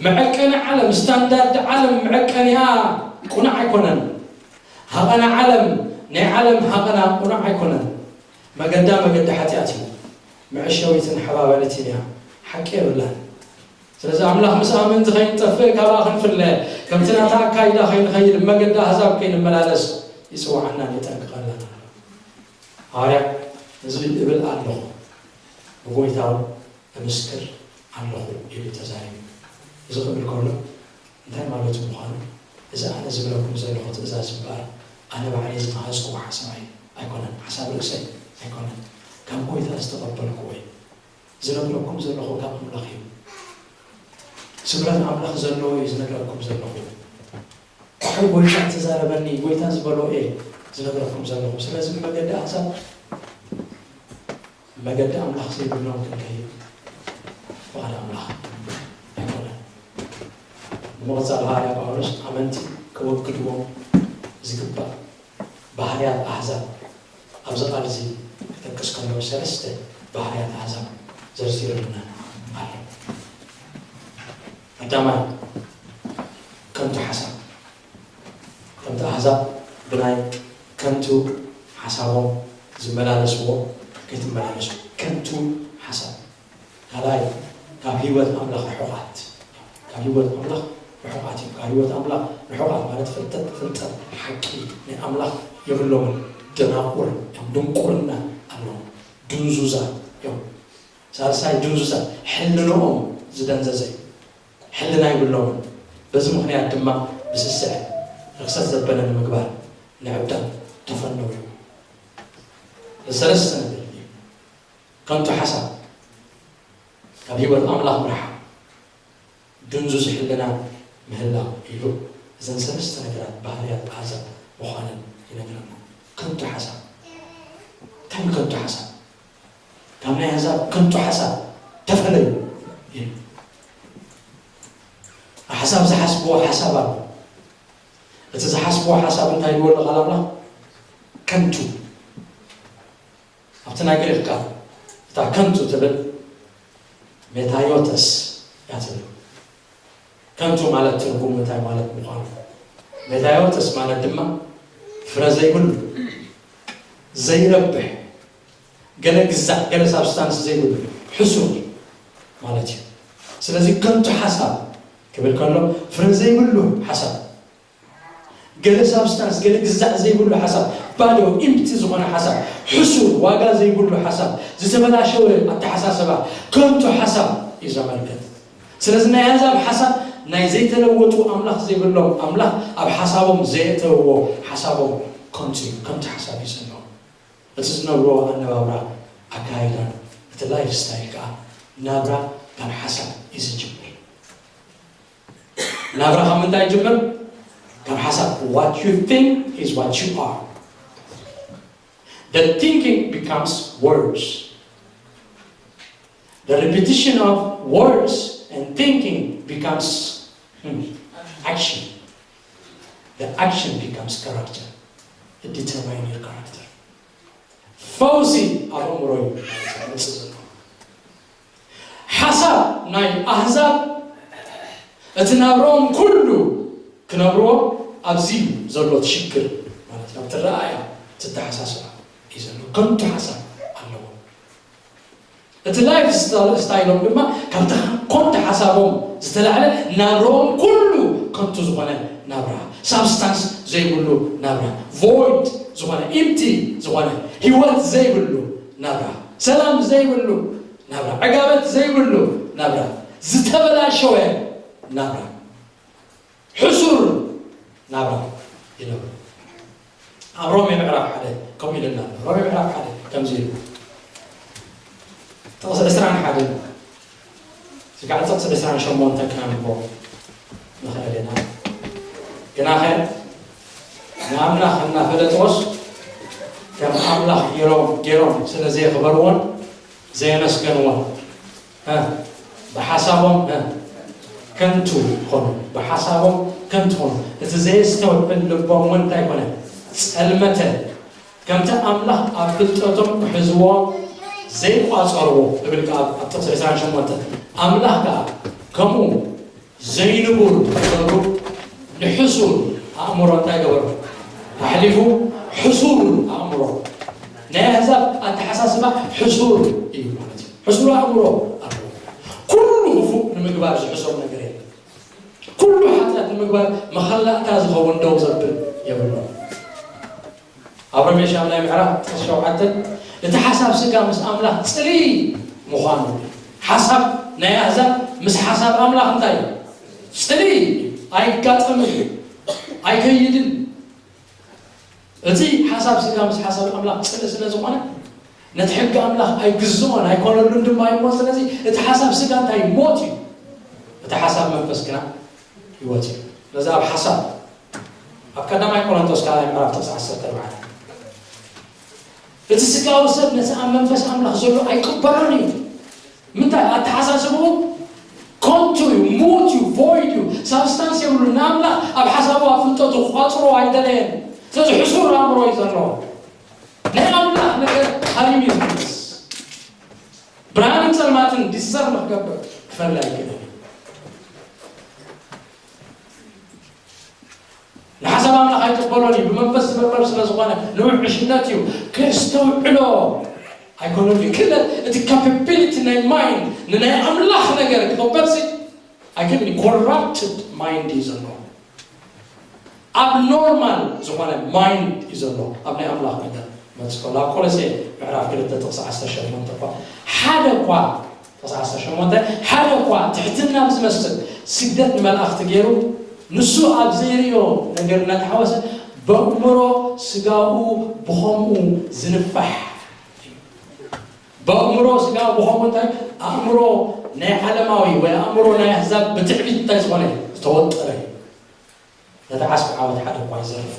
መዐቀኒ ዓለም፣ ስታንዳርድ ዓለም መዐቀኒኣ ቁኑዕ ኣይኮነን። ሃቐና ዓለም፣ ናይ ዓለም ሃቐና ቁኑዕ ኣይኮነን። መገዳ መገዲ ሓጢኣት እዩ። መዕሸዊትን ሓባበሪትን እያ። ሓቂ የብላን። ስለዚ ኣምላኽ ምስ ኣመንቲ ከይንጠፍእ፣ ካብኣ ክንፍለ፣ ከምቲ ናታ ኣካይዳ ከይንኸይድ፣ መገዲ ኣህዛብ ከይንመላለስ ይጽውዓናን የጠንቅቐናን ኣሎ። ሃዋርያ እዚ እብል ኣለኹ፣ ብጎይታ እውን እምስክር ኣለኹ ኢሉ ተዛሪቡ። እዚ ክብል ከሎ እንታይ ማለቱ ምዃኑ፣ እዚ ኣነ ዝብለኩም ዘለኹ ትእዛዝ እምበኣር፣ ኣነ ባዕለይ ዝመሃዝክዎ ሓሳብ ኣይ-፣ ኣይኮነን፣ ሓሳብ ርእሰይ ኣይኮነን፣ ካብ ጎይታ ዝተቐበልክዎ እዩ። ዝነግረኩም ዘለኹ ካብ ኣምላኽ እዩ። ስምረት ኣምላኽ ዘለዎ እዩ ዝነግረኩም ዘለኹ። ባሕሪ ጎይታ ዝተዛረበኒ፣ ጎይታ ዝበሎ እየ ዝነግረኩም ዘለኹ። ስለዚ ብመገዲ ኣሕዛብ፣ መገዲ ኣምላኽ ዘይብሎም ክንከይድ ፍቓድ ኣምላኽ ኣይኮነን። ብምቕጻል ሃዋርያ ጳውሎስ ኣመንቲ ከወግድዎም ዝግባእ ባህርያት ኣሕዛብ ኣብዚ ቃል እዚ ክጠቅስ ከሎ ሰለስተ ባህርያት ኣሕዛብ ዘርዚሩልና ኣሎ። ቀዳማይ፣ ከንቱ ሓሳብ። ከምቲ ኣሕዛብ ብናይ ከንቱ ሓሳቦም ዝመላለስዎ ከይትመላለሱ። ከንቱ ሓሳብ። ካልኣይ፣ ካብ ህይወት ኣምላኽ ርሑቓት። ካብ ህይወት ኣምላኽ ርሑቓት እዮም። ካብ ህይወት ኣምላኽ ርሑቓት ማለት ፍልጠት፣ ፍልጠት ሓቂ ናይ ኣምላኽ የብሎምን። ደናቁር እዮም፣ ድንቁርና ኣለዎም፣ ድንዙዛ እዮም። ሳልሳይ፣ ድንዙዛ፣ ሕልንኦም ዝደንዘዘ እዩ። ሕልና የብሎምን። በዚ ምኽንያት ድማ ብስስዐ ርኽሰት ዘበለ ንምግባር ንዕብዳን ተፈነው እዮም። እዚ ሰለስተ ነገር እዩ። ከንቱ ሓሳብ፣ ካብ ህይወት ኣምላኽ ምርሓቕ፣ ድንዙዝ ሕልና ምህላው ኢሉ እዘን ሰለስተ ነገራት ባህርያት ኣሕዛብ ምዃነን ይነግረና። ከንቱ ሓሳብ። እንታይ እዩ ከንቱ ሓሳብ? ካብ ናይ ኣሕዛብ ከንቱ ሓሳብ ተፈለዩ ኢሉ። ኣሕዛብ ዝሓስብዎ ሓሳብ ኣሎ። እቲ ዝሓስብዎ ሓሳብ እንታይ ይብሎ ቃል ኣምላኽ? ከንቱ። ኣብቲ ናይ ግሪኽ ቃል እታ ከንቱ ትብል ሜታዮተስ እያ ትብል። ከንቱ ማለት ትርጉሙ እንታይ ማለት ምዃኑ፣ ሜታዮተስ ማለት ድማ ፍረ ዘይብሉ፣ ዘይረብሕ፣ ገለ ግዛዕ ገለ ሳብስታንስ ዘይብሉ ሕሱር ማለት እዩ። ስለዚ ከንቱ ሓሳብ ክብል ከሎ ፍረ ዘይብሉ ሓሳብ፣ ገለ ሳብስታንስ፣ ገለ ግዛዕ ዘይብሉ ሓሳብ፣ ባዶ ኢምፕቲ ዝኾነ ሓሳብ፣ ሕሱር ዋጋ ዘይብሉ ሓሳብ፣ ዝተበላሸወ ኣተሓሳስባ፣ ከንቱ ሓሳብ እዩ ዘመልክት። ስለዚ ናይ ኣህዛብ ሓሳብ ናይ ዘይተለወጡ ኣምላኽ ዘይብሎም ኣምላኽ ኣብ ሓሳቦም ዘየእተውዎ ሓሳቦም ከንቱ እዩ፣ ከንቱ ሓሳብ እዩ ዘለዎም። እቲ ዝነብርዎ ኣነባብራ ኣካይዳን እቲ ላይፍ ስታይል ከዓ ናብራ ካብ ሓሳብ እዩ ዝጅምር። ናብራ ካብ ምንታይ ይጅምር? ካብ ሓሳብ። What you think is what you are. The thinking becomes words. The repetition of words and thinking becomes, hmm, action. The action becomes character. It determines your character. ፈውሲ ኣብ ኣእምሮ እዩ ዝመፅእ ዘሎ። ሓሳብ ናይ ኣህዛብ እቲ ናብርኦም ኩሉ ክነብርዎ ኣብዚ እዩ ዘሎ እቲ ሽግር ማለት እዩ። ኣብቲ ረኣያ፣ እቲ ኣተሓሳስባ እዩ ዘሎ። ከንቱ ሓሳብ ኣለዎም። እቲ ላይፍ ስታይሎም ድማ ካብቲ ኮንተ ሓሳቦም ዝተላዕለ ናብርኦም ኩሉ ከንቱ ዝኾነ ናብራ፣ ሳብስታንስ ዘይብሉ ናብራ፣ ቮይድ ዝኾነ፣ ኢምቲ ዝኾነ፣ ህይወት ዘይብሉ ናብራ፣ ሰላም ዘይብሉ ናብራ፣ ዕጋበት ዘይብሉ ናብራ፣ ዝተበላሸወ ናብራ፣ ሕሱር ናብራ ይነብሩ። ኣብ ሮሜ ምዕራፍ ሓደ ከምኡ ኢልና ኣሎ። ሮሜ ምዕራፍ ሓደ ከምዚ ኢሉ፣ ጥቕሲ ዕስራን ሓደን፣ እዚ ከዓ ጥቕሲ ዕስራን ሸሞንተን ክነንብቦ ንኽእል ኢና። ግናኸ ንኣምላኽ እናፈለጥዎስ ከም ኣምላኽ ገይሮም፣ ገይሮም ስለ ዘየኽበርዎን ዘየመስገንዎን፣ እ፣ ብሓሳቦም፣ እ፣ ከንቱ ኾኑ፣ ብሓሳቦም ከንቱ ኾኑ። እቲ ዘየስተውዕል ልቦም እውን እንታይ ኮነ? ጸልመተ። ከምቲ ኣምላኽ ኣብ ፍልጠቶም ክሕዝዎ ዘይቋጸርዎ፣ እብል ከኣ ኣብ ጥቕሲ ዕስራን ሸሞንተን። ኣምላኽ ከኣ ከምኡ ዘይንቡር ክገብሩ ንሕሱር ኣእምሮ እንታይ ገበሩ? ኣሕሊፉ። ሕሱር ኣእምሮ፣ ናይ ኣህዛብ ኣተሓሳስባ ሕሱር እዩ ማለት እዩ። ሕሱር ኣእምሮ ኣለዎ። ኩሉ ክፉእ ንምግባር ዝሕሶም ነገር የለን። ኩሉ ሓጢኣት ንምግባር መኸላእታ ዝኸውን ደው ዘብል የብሎም። ኣብ ሮሜ ሻምናይ ምዕራፍ ጥቕሲ ሸውዓተ፣ እቲ ሓሳብ ስጋ ምስ ኣምላኽ ጽልኢ ምዃኑ፣ ሓሳብ ናይ ኣህዛብ ምስ ሓሳብ ኣምላኽ እንታይ እዩ? ጽልኢ እዩ። ኣይጋጠምን እዩ። ኣይከይድን። እቲ ሓሳብ ስጋ ምስ ሓሳብ ኣምላኽ ጽልኢ ስለ ዝኾነ፣ ነቲ ሕጊ ኣምላኽ ኣይግዝኦን ኣይኮነሉን ድማ እዩ። ስለዚ እቲ ሓሳብ ስጋ እንታይ እዩ? ሞት እዩ። እቲ ሓሳብ መንፈስ ግና ህይወት እዩ። ስለዚ ኣብ ሓሳብ፣ ኣብ ቀዳማይ ቆሮንቶስ ካልኣይ ምዕራፍ ጥቕሲ ዓሰርተ ኣርባዕተ፣ እቲ ስጋዊ ሰብ ነቲ ኣብ መንፈስ ኣምላኽ ዘሎ ኣይቅበሎን እዩ። ምንታይ? ኣተሓሳስብኡ ኮንቱ እዩ፣ ሙት እዩ፣ ቮይድ እዩ፣ ሳብስታንስ የብሉ። ንኣምላኽ ኣብ ሓሳቡ ኣብ ፍልጠቱ ክቋጽሮ ኣይደለየን። ስለዚ ሕሱር ኣእምሮ እዩ ዘለዎ። ናይ ኣምላኽ ነገር ሃሪሙ እዩ ዝመልስ። ብርሃንን ጸልማትን ዲሰርን ክገብር ክፈሊ ኣይክእልን እዩ። ንሓሳብ ኣምላኽ ኣይቅበሎን እዩ። ብመንፈስ ዝምርመር ስለ ዝኾነ ንውዕ ዕሽነት እዩ። ከስተውዕሎ ኣይኮነሉ እዩ። ክእለት፣ እቲ ካፓቢሊቲ ናይ ማይንድ ንናይ ኣምላኽ ነገር ክቕበልሲ ኣይክእልን እዩ። ኮራፕትድ ማይንድ እዩ ዘለዎ። ኣብ ኖርማል ዝኾነ ማይንድ እዩ ዘሎ፣ ኣብ ናይ ኣምላኽ ነገር መጽእ ከሎ። ኣብ ቆሎሴ ምዕራፍ ክልተ ጥቕሲ ዓሰርተ ሸሞንተ እኳ፣ ሓደ እኳ፣ ጥቕሲ ዓሰርተ ሸሞንተ፣ ሓደ እኳ ትሕትና ብዝመስል ስግደት ንመላእኽቲ ገይሩ፣ ንሱ ኣብ ዘይርእዮ ነገር እናተሓወሰ፣ በእምሮ ስጋኡ ብኸምኡ ዝንፋሕ እዩ። በእምሮ ስጋኡ ብኸምኡ እንታይ? ኣእምሮ ናይ ዓለማዊ ወይ ኣእምሮ ናይ ኣህዛብ ብትዕቢት እንታይ ዝኾነ? ዝተወጠረ እዩ። ነቲ ዓስቢ ዓወት ሓደ እኳ ይዘርፍ።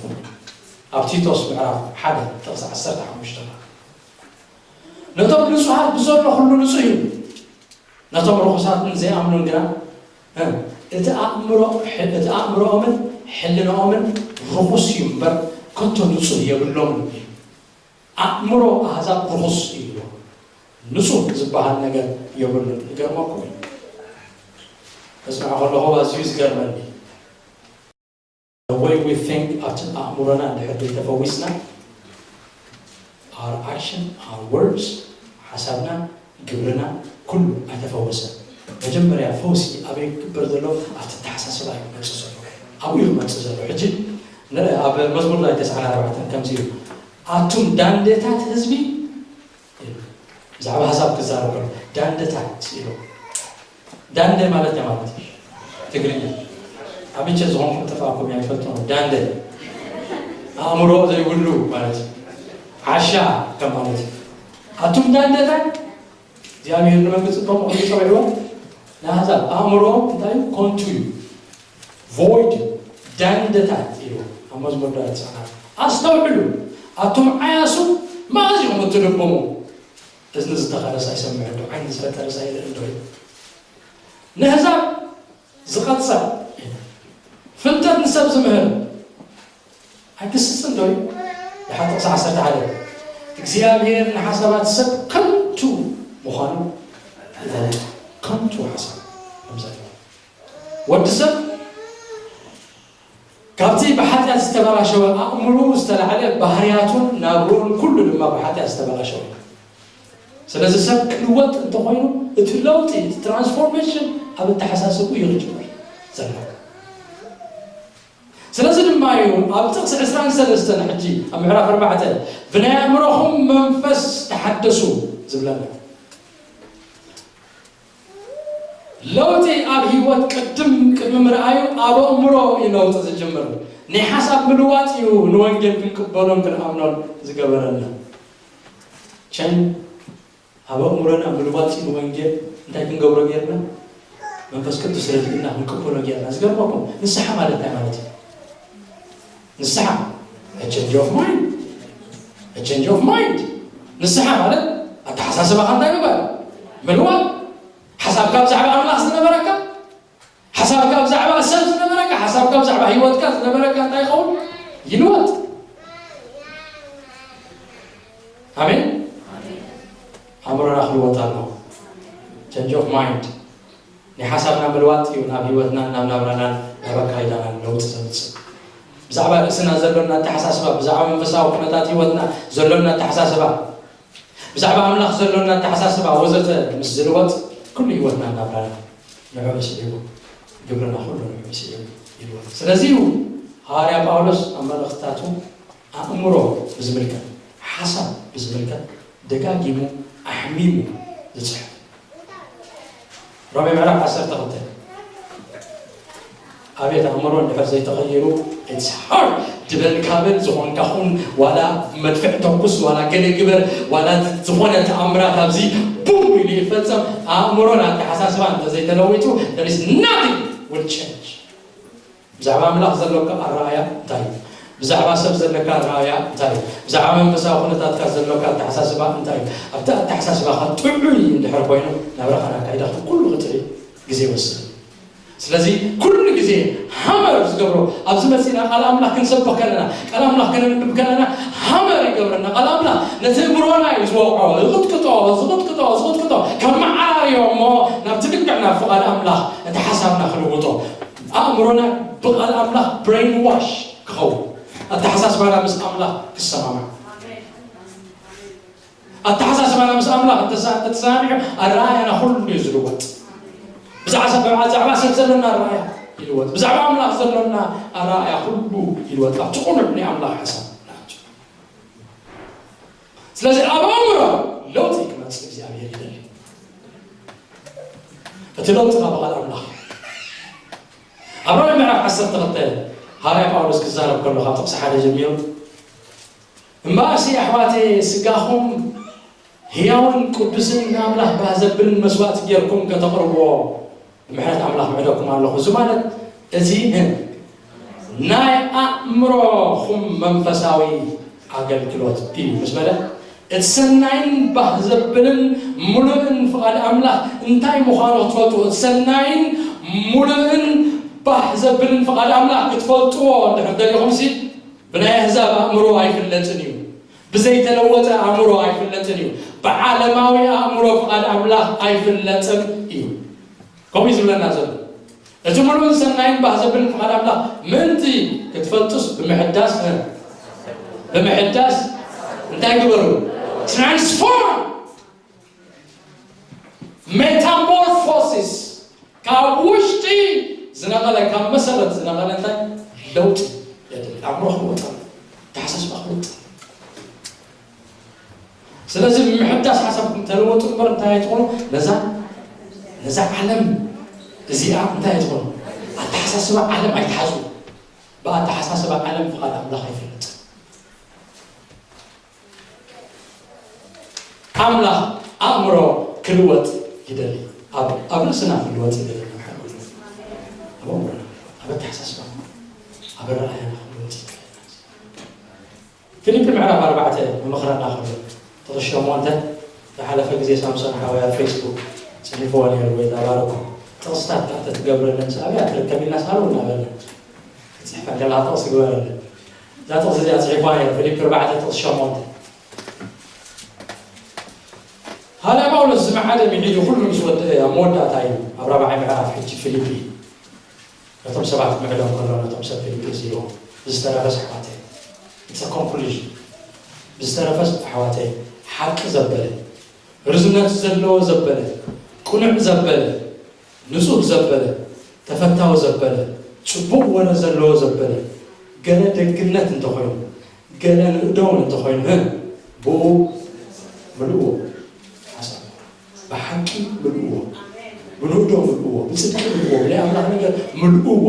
ኣብ ቲቶስ ምዕራፍ ሓደ ጥቕሲ ዓሰርተ ሓሙሽተ፣ ነቶም ንጹሃት ብዘሎ ኩሉ ንጹህ እዩ፣ ነቶም ርኹሳትን ዘይኣምኑን ግና፣ እ፣ እቲ ኣእምሮ እቲ ኣእምሮኦምን ሕልናኦምን ርኹስ እዩ እምበር ከቶ ንጹህ የብሎምን እዩ። ኣእምሮ ኣህዛብ ርኹስ እዩ። ንጹህ ዝበሃል ነገር የብሉን። ይገርመኩም እዩ። ከስምዖ ከለኹ ኣዝዩ ዝገርመኒ። The way we think ኣብቲ ኣእምሮና እንድሕር ዘይተፈዊስና፣ our action, our words፣ ሓሳብና፣ ግብርና፣ ኩሉ ኣይተፈወሰን። መጀመርያ ፈውሲ ኣበይ ክግበር ዘለዎ? ኣብቲ ኣተሓሳስባ እዩ ክመጽእ ዘሎ። ኣብኡ እዩ ክመጽእ ዘሎ። ሕጂ ንርኢ፣ ኣብ መዝሙር ናይ ተስዓን ኣርባዕተን ከምዚ እዩ፣ ኣቱም ዳንዴታት ህዝቢ፣ ብዛዕባ ኣህዛብ ክዛረብ ከሎ ዳንደታት ኢሉ። ዳንደ ማለት እንታይ ማለት እዩ? ትግርኛ ኣብቸ ዝኾንኩም ጥፋኩም እያ ይፈልጡ ነው። ዳንደ ኣእምሮ ዘይብሉ ማለት እዩ። ዓሻ ከም ማለት እዩ። ኣቱም ዳንደታት እግዚኣብሔር ንመንግስቲ ከም ክጸውዕዎ ንኣህዛብ ኣእምሮ እንታይ እዩ? ኮንቱ እዩ። ቮይድ ዳንደታት ኢሉ ኣብ መዝሙር ዳዊት ሰዓት ኣስተውዕሉ ኣቱም ዓያሱ መኣዝ ኢኹም እትልብሙ? እዝኒ ዝተኸለስ ኣይሰምዕ ዶ? ዓይኒ ዝፈጠረስ ኣይርኢ ዶ? ንህዛብ ዝቐጸ ፍልጠት ንሰብ ዝምህር ኣይትስስን ዶ? ድሓር ጥቕሲ ዓሰርተ ሓደ እግዚኣብሔር ንሓሳባት ሰብ ከንቱ ምዃኑ ይፈልጥ። ከንቱ ሓሳብ ከም ዘለዎ ወዲ ሰብ ካብቲ ብሓጢኣት ዝተበላሸወ ኣእምሩ ዝተላዕለ ባህርያቱን ናብርኡን ኩሉ ድማ ብሓጢኣት ዝተበላሸወ። ስለዚ ሰብ ክልወጥ እንተኾይኑ እቲ ለውጢ፣ እቲ ትራንስፎርሜሽን ኣብ ኣተሓሳስብኡ እዩ ክጅምር ዘሎ። ስለዚ ድማ እዩ ኣብ ጥቕሲ ዕስራን ሰለስተን ሕጂ ኣብ ምዕራፍ ኣርባዕተ ብናይ ኣእምሮኹም መንፈስ ተሓደሱ ዝብለና። ለውጢ ኣብ ህይወት ቅድም ቅድሚ ምርኣዩ ኣብ ኣእምሮ እዩ ለውጢ ዝጅምር። ናይ ሓሳብ ምልዋጥ እዩ ንወንጌል ክንቅበሎን ክንኣምኖን ዝገበረና። ቸን ኣብ ኣእምሮና ምልዋጥ እዩ ንወንጌል እንታይ ክንገብሮ ጌርና? መንፈስ ቅዱስ ረድእና ክንቅበሎ ጌርና። ዝገርመኩም ንስሓ ማለት እንታይ ማለት እዩ? ንስሓ ቸንጅ ኦፍ ማይንድ ቸንጅ ኦፍ ማይንድ ንስሓ ማለት ኣተሓሳስባኻ እንታይ ምግባር? ምልዋጥ። ሓሳብካ ብዛዕባ ኣምላኽ ዝነበረካ፣ ሓሳብካ ብዛዕባ ሰብ ዝነበረካ፣ ሓሳብካ ብዛዕባ ህይወትካ ዝነበረካ እንታይ ይኸውን? ይልወጥ። ኣሜን። ኣእምሮና ክልወጥ ኣለዎ። ቸንጅ ኦፍ ማይንድ ናይ ሓሳብና ምልዋጥ እዩ ናብ ህይወትናን ናብ ናብራናን ናብ ኣካይዳናን ለውጢ ዘምፅእ። ብዛዕባ ርእስና ዘሎና ኣተሓሳስባ፣ ብዛዕባ መንፈሳዊ ኩነታት ህይወትና ዘሎና ኣተሓሳስባ፣ ብዛዕባ ኣምላኽ ዘሎና ኣተሓሳስባ ወዘተ ምስ ዝልወጥ ኩሉ ህይወትና ናብ ራእይ ንዕኡ ስዒቡ ግብርና ኩሉ ንዕኡ ስዒቡ ይልወጥ። ስለዚ እዩ ሃዋርያ ጳውሎስ ኣብ መልእኽትታቱ ኣእምሮ ብዝምልከት፣ ሓሳብ ብዝምልከት ደጋጊሙ ኣሕሚሙ ዝጽሕፍ። ሮሜ ምዕራፍ ዓሰርተ ክልተ ኣቤት ኣእምሮ እንድሕር ዘይተቐይሩ it's hard ድበል ካበል ዝኾንካ ኹን ዋላ መድፍዕ ተኩስ ዋላ ገለ ግበር ዋላ ዝኾነ ተኣምራት ኣብዚ ቡም ኢሉ ይፈጸም ኣእምሮን ኣተሓሳስባ እንተዘይተለዊጡ there is nothing will change። ብዛዕባ ኣምላኽ ዘሎካ ኣረኣያ እንታይ እዩ? ብዛዕባ ሰብ ዘለካ ኣረኣያ እንታይ እዩ? ብዛዕባ መንፈሳዊ ኩነታትካ ዘሎካ ኣተሓሳስባ እንታይ እዩ? ኣብቲ ኣተሓሳስባኻ ጥዑይ እንድሕር ኮይኑ ናብራኻን ኣካይዳኻን ኩሉ ክጥሪ ግዜ ይወስድ። ስለዚ ኩሉ ግዜ ሃመር ዝገብሮ ኣብዚ መጺና ቃል ኣምላኽ ክንሰብኽ ከለና ቃል ኣምላኽ ከነንብብ ከለና ሃመር ይገብረና ቃል ኣምላኽ ነቲ እምሮና እዩ ዝወቕዖ ዝቕጥቅጦ ዝቕጥቅጦ ዝቕጥቅጦ ካብ መዓራርዮ እሞ ናብቲ ልክዕ ናብ ፍቓድ ኣምላኽ እቲ ሓሳብና ክልውጦ ኣእምሮና ብቓል ኣምላኽ ብሬን ዋሽ ክኸውን ኣተሓሳስባና ምስ ኣምላኽ ክሰማማዕ ኣተሓሳስባና ምስ ኣምላኽ እንተተሰማሚዑ ኣረኣያና ኩሉ እዩ ዝልወጥ። ብዛዕባ ሰብ ዘሎና ኣረኣያ ይልወጥ። ብዛዕባ ኣምላኽ ዘሎና ኣረኣያ ኩሉ ይልወጥ። ኣብቲ ቁኑዕ ናይ ኣምላኽ ሓሳብ ንኣቱ። ስለዚ ኣብ ኣእምሮ ለውጢ ክመጽእ እግዚኣብሔር ይደሊ። እቲ ለውጢ ካብ ቃል ኣምላኽ ኣብ ሮሜ ምዕራፍ ዓሰርተ ክልተ ሃዋርያ ጳውሎስ ክዛረብ ከሎ ካብ ጥቕሲ ሓደ ጀሚሩ እምበኣርሲ ኣሕዋተየ ስጋኹም ህያውን ቅዱስን ንኣምላኽ ባህ ዘብልን መስዋእቲ ጌርኩም ከተቕርብዎ ብምሕረት ኣምላኽ ምዕደኩም ኣለኹ። እዚ ማለት እዚ ናይ ኣእምሮኹም መንፈሳዊ ኣገልግሎት እዩ ምስ በለ እቲ ሰናይን ባህ ዘብልን ምሉእን ፍቓድ ኣምላኽ እንታይ ምዃኑ ክትፈልጡ እቲ ሰናይን ሙሉእን ባህ ዘብልን ፍቓድ ኣምላኽ ክትፈልጥዎ እንድሕር ደሊኹምሲ፣ ብናይ ኣህዛብ ኣእምሮ ኣይፍለጥን እዩ። ብዘይተለወጠ ኣእምሮ ኣይፍለጥን እዩ። ብዓለማዊ ኣእምሮ ፍቓድ ኣምላኽ ኣይፍለጥን እዩ። ከምኡ እዩ ዝብለና ዘሎ። እቲ ሙሉእን ሰናይን ባህ ዘብልን ፍቓድ ኣምላኽ ምእንቲ ክትፈልጡስ ብምሕዳስ፣ ብምሕዳስ እንታይ ግበሩ? ትራንስፎርም፣ ሜታሞርፎሲስ፣ ካብ ውሽጢ ዝነቐለ፣ ካብ መሰረት ዝነቐለ እንታይ ለውጢ የድሊ? ኣእምሮ ክልወጥ፣ ኣተሓሳስባ ክልወጥ። ስለዚ ምሕዳስ ሓሳብኩም ተለወጡ እምበር እንታይ ኣይትኾኑ። ነዛ ነዛ ዓለም እዚኣ እንታይ ኣይትኾኑ። ኣተሓሳስባ ዓለም ኣይትሓዙ። ብኣተሓሳስባ ዓለም ፍቓድ ኣምላኽ ኣይፈልጥን። ኣምላኽ ኣእምሮ ክልወጥ ይደሊ። ኣብ ኣብ ርእስና ክልወጥ ይደሊ። ኣብ ኣእምሮና፣ ኣብ ኣተሓሳስባ፣ ኣብ ኣረኣእያና ክልወጥ ይደሊ። ፊልፒ ምዕራፍ ኣርባዕተ ምምኽረና ከሎ ጥቕሲ ሸሞንተ ዝሓለፈ ግዜ ሳምሶን ሓወይ ኣብ ፌስቡክ ጽሒፍዎ ነይሩ ወይ ተባረኩ። ጥቕስታት ከኣ ተትገብረለን ሰኣብ እያ ትርከብ ኢልና ሳሉ እናበልና ክጽሕፈን ከለኻ ጥቕሲ ግበረለን። እዛ ጥቕሲ እዚኣ ጽሒፍዋ ነይሩ ፊልፒ ኣርባዕተ ጥቕሲ ሸሞንተ። ሃላ ጳውሎስ ዝመዓደ ምዒዱ ኩሉ ምስ ወደአ ኣብ መወዳእታ እዩ ኣብ ራብዓይ ምዕራፍ ሕጂ ፊልፒ ነቶም ሰባት ምዕዶም ከሎ ነቶም ሰብ ፊልፒ እዚኦም ብዝተረፈስ ኣሕዋተይ it's a conclusion ብዝተረፈስ ኣሕዋተይ ሓቂ ዘበለ ርዝነት ዘለዎ ዘበለ ቅኑዕ ዘበለ ንጹህ ዘበለ ተፈታዊ ዘበለ ጽቡቕ ወረ ዘለዎ ዘበለ ገለ ደግነት እንተኾይኑ ገለ ንእዶ እውን እንተኾይኑ ህ ብኡ ምልእዎ ሓሳብ ብሓቂ ምልእዎ ብንእዶ ምልእዎ ብጽድቂ ምልእዎ ብናይ ኣምላኽ ነገር ምልእዎ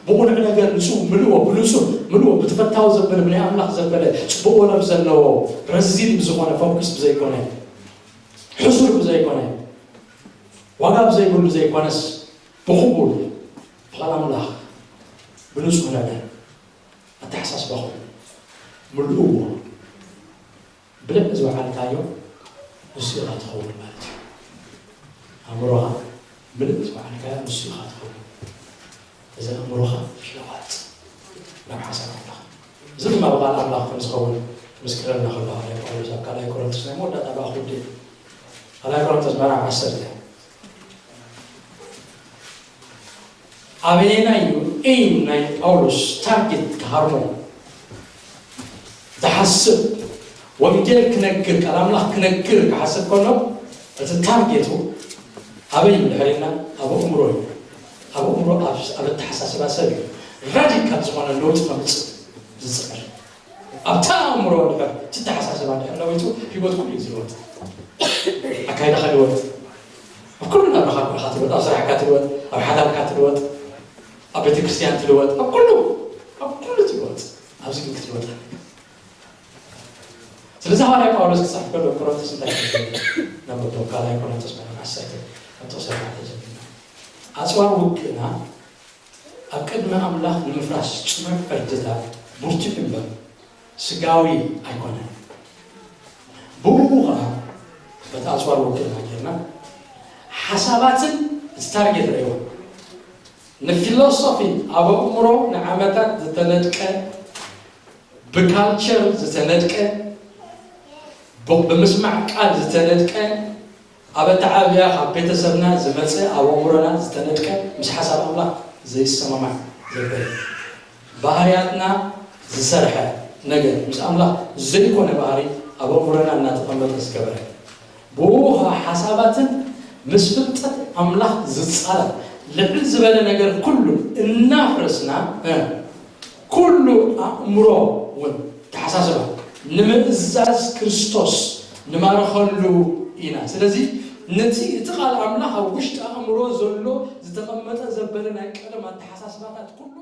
ብቑኑዕ ነገር ንጹህ ምልእዎ ብንጹህ ምልእዎ ብተፈታዊ ዘበለ ብናይ ኣምላኽ ዘበለ ጽቡቕ ወረ ብዘለዎ ረዚን ብዝኾነ ፎኩስ ብዘይኮነ ሕሱር ብዘይኮነ ዋጋ ብዘይብሉ ዘይኮነስ ብቕቡል ብቓል ኣምላኽ ብንጹህ ነገር ኣተሓሳስባኹም ምልእዎ። ብልዕ ዝወዓልካዮ ንሱ ኢኻ ትኸውን ማለት እዩ። ኣእምሮኻ ምልእ ዝወዓልካዮ ንሱ ኢኻ ትኸውን። እዚ ኣእምሮኻ ይለዋጥ ናብ ሓሳብ ኣምላኽ። እዚ ድማ ብቓል ኣምላኽ ከም ዝኸውን ምስክረልና ከሎ ሃዋርያ ጳውሎስ ኣብ ካልኣይ ቆሮንቶስ ናይ መወዳእታ ብኣኹ ውዴ ካልኣይ ቆሮንቶስ ምዕራፍ ዓሰርተ ኣበየናይ እዩ ኤም ናይ ጳውሎስ ታርጌት ክሃርሞ ዝሓስብ ወንጌል ክነግር ቃል ኣምላኽ ክነግር ክሓስብ ከሎ እቲ ታርጌቱ ኣበይ እዩ ድሕሪና ኣብ ኣእምሮ እዩ ኣብ ኣእምሮ ኣብ ኣተሓሳስባ ሰብ እዩ ራዲካል ዝኾነ ለውጢ ከምፅእ ዝፅዕር ኣብታ ኣእምሮ ድሕር ትተሓሳስባ ድሕር ለዊጡ ህይወት ኩሉ እዩ ዝለወጥ ኣካይዳኻ ልወጥ ኣብ ኩሉ ናብራኻ ኩልኻ ትልወጥ ኣብ ስራሕካ ትልወጥ ኣብ ሓዳርካ ትልወጥ ኣብ ቤተክርስትያን ትልወጥ ኣብ ኩሉ ኣብ ኩሉ ትልወጥ ኣብዚ ግን ክትልወጥ ኣለካ ስለዚ ሃዋርያ ጳውሎስ ክፅሕፍ ከሎ ቆሮንቶስ እንታይ ነብቶ ካልኣይ ቆሮንቶስ ምዕራፍ ዓሰርተ ካብ ጥቕሲ ኣርባዕተ ጀሚርና ኣፅዋር ውግእና ኣብ ቅድሚ ኣምላኽ ንምፍራስ ጽኑዕ ዕርድታት ብርቱዕ እምበር ስጋዊ ኣይኮነን። ብኡ ኸኣ በቲ ኣጽዋር ውግእና ጌርና ሓሳባትን እቲ ታርጌት ረእይዎ ንፊሎሶፊ ኣብ ኣእምሮ ንዓመታት ዝተነድቀ ብካልቸር ዝተነድቀ ብምስማዕ ቃል ዝተነድቀ ኣብ ኣተዓብያ ካብ ቤተሰብና ዝመፀ ኣብ ኣእምሮና ዝተነድቀ ምስ ሓሳብ ኣምላኽ ዘይሰማማዕ ዘበለ ባህርያትና ዝሰርሐ ነገር ምስ ኣምላኽ ዘይኮነ ባህሪ ኣብ ኣእምሮና እናተቐመጠ ዝገበረ ብኡ ከዓ ሓሳባትን ምስ ፍልጠት ኣምላኽ ዝፃረር ልዕል ዝበለ ነገር ኩሉ እናፍረስና ኩሉ ኣእምሮ እውን ተሓሳስባ ንምእዛዝ ክርስቶስ ንማረኸሉ ኢና። ስለዚ ነቲ እቲ ቃል ኣምላኽ ኣብ ውሽጢ ኣእምሮ ዘሎ ዝተቐመጠ ዘበለ ናይ ቀደም ኣተሓሳስባታት ኩሉ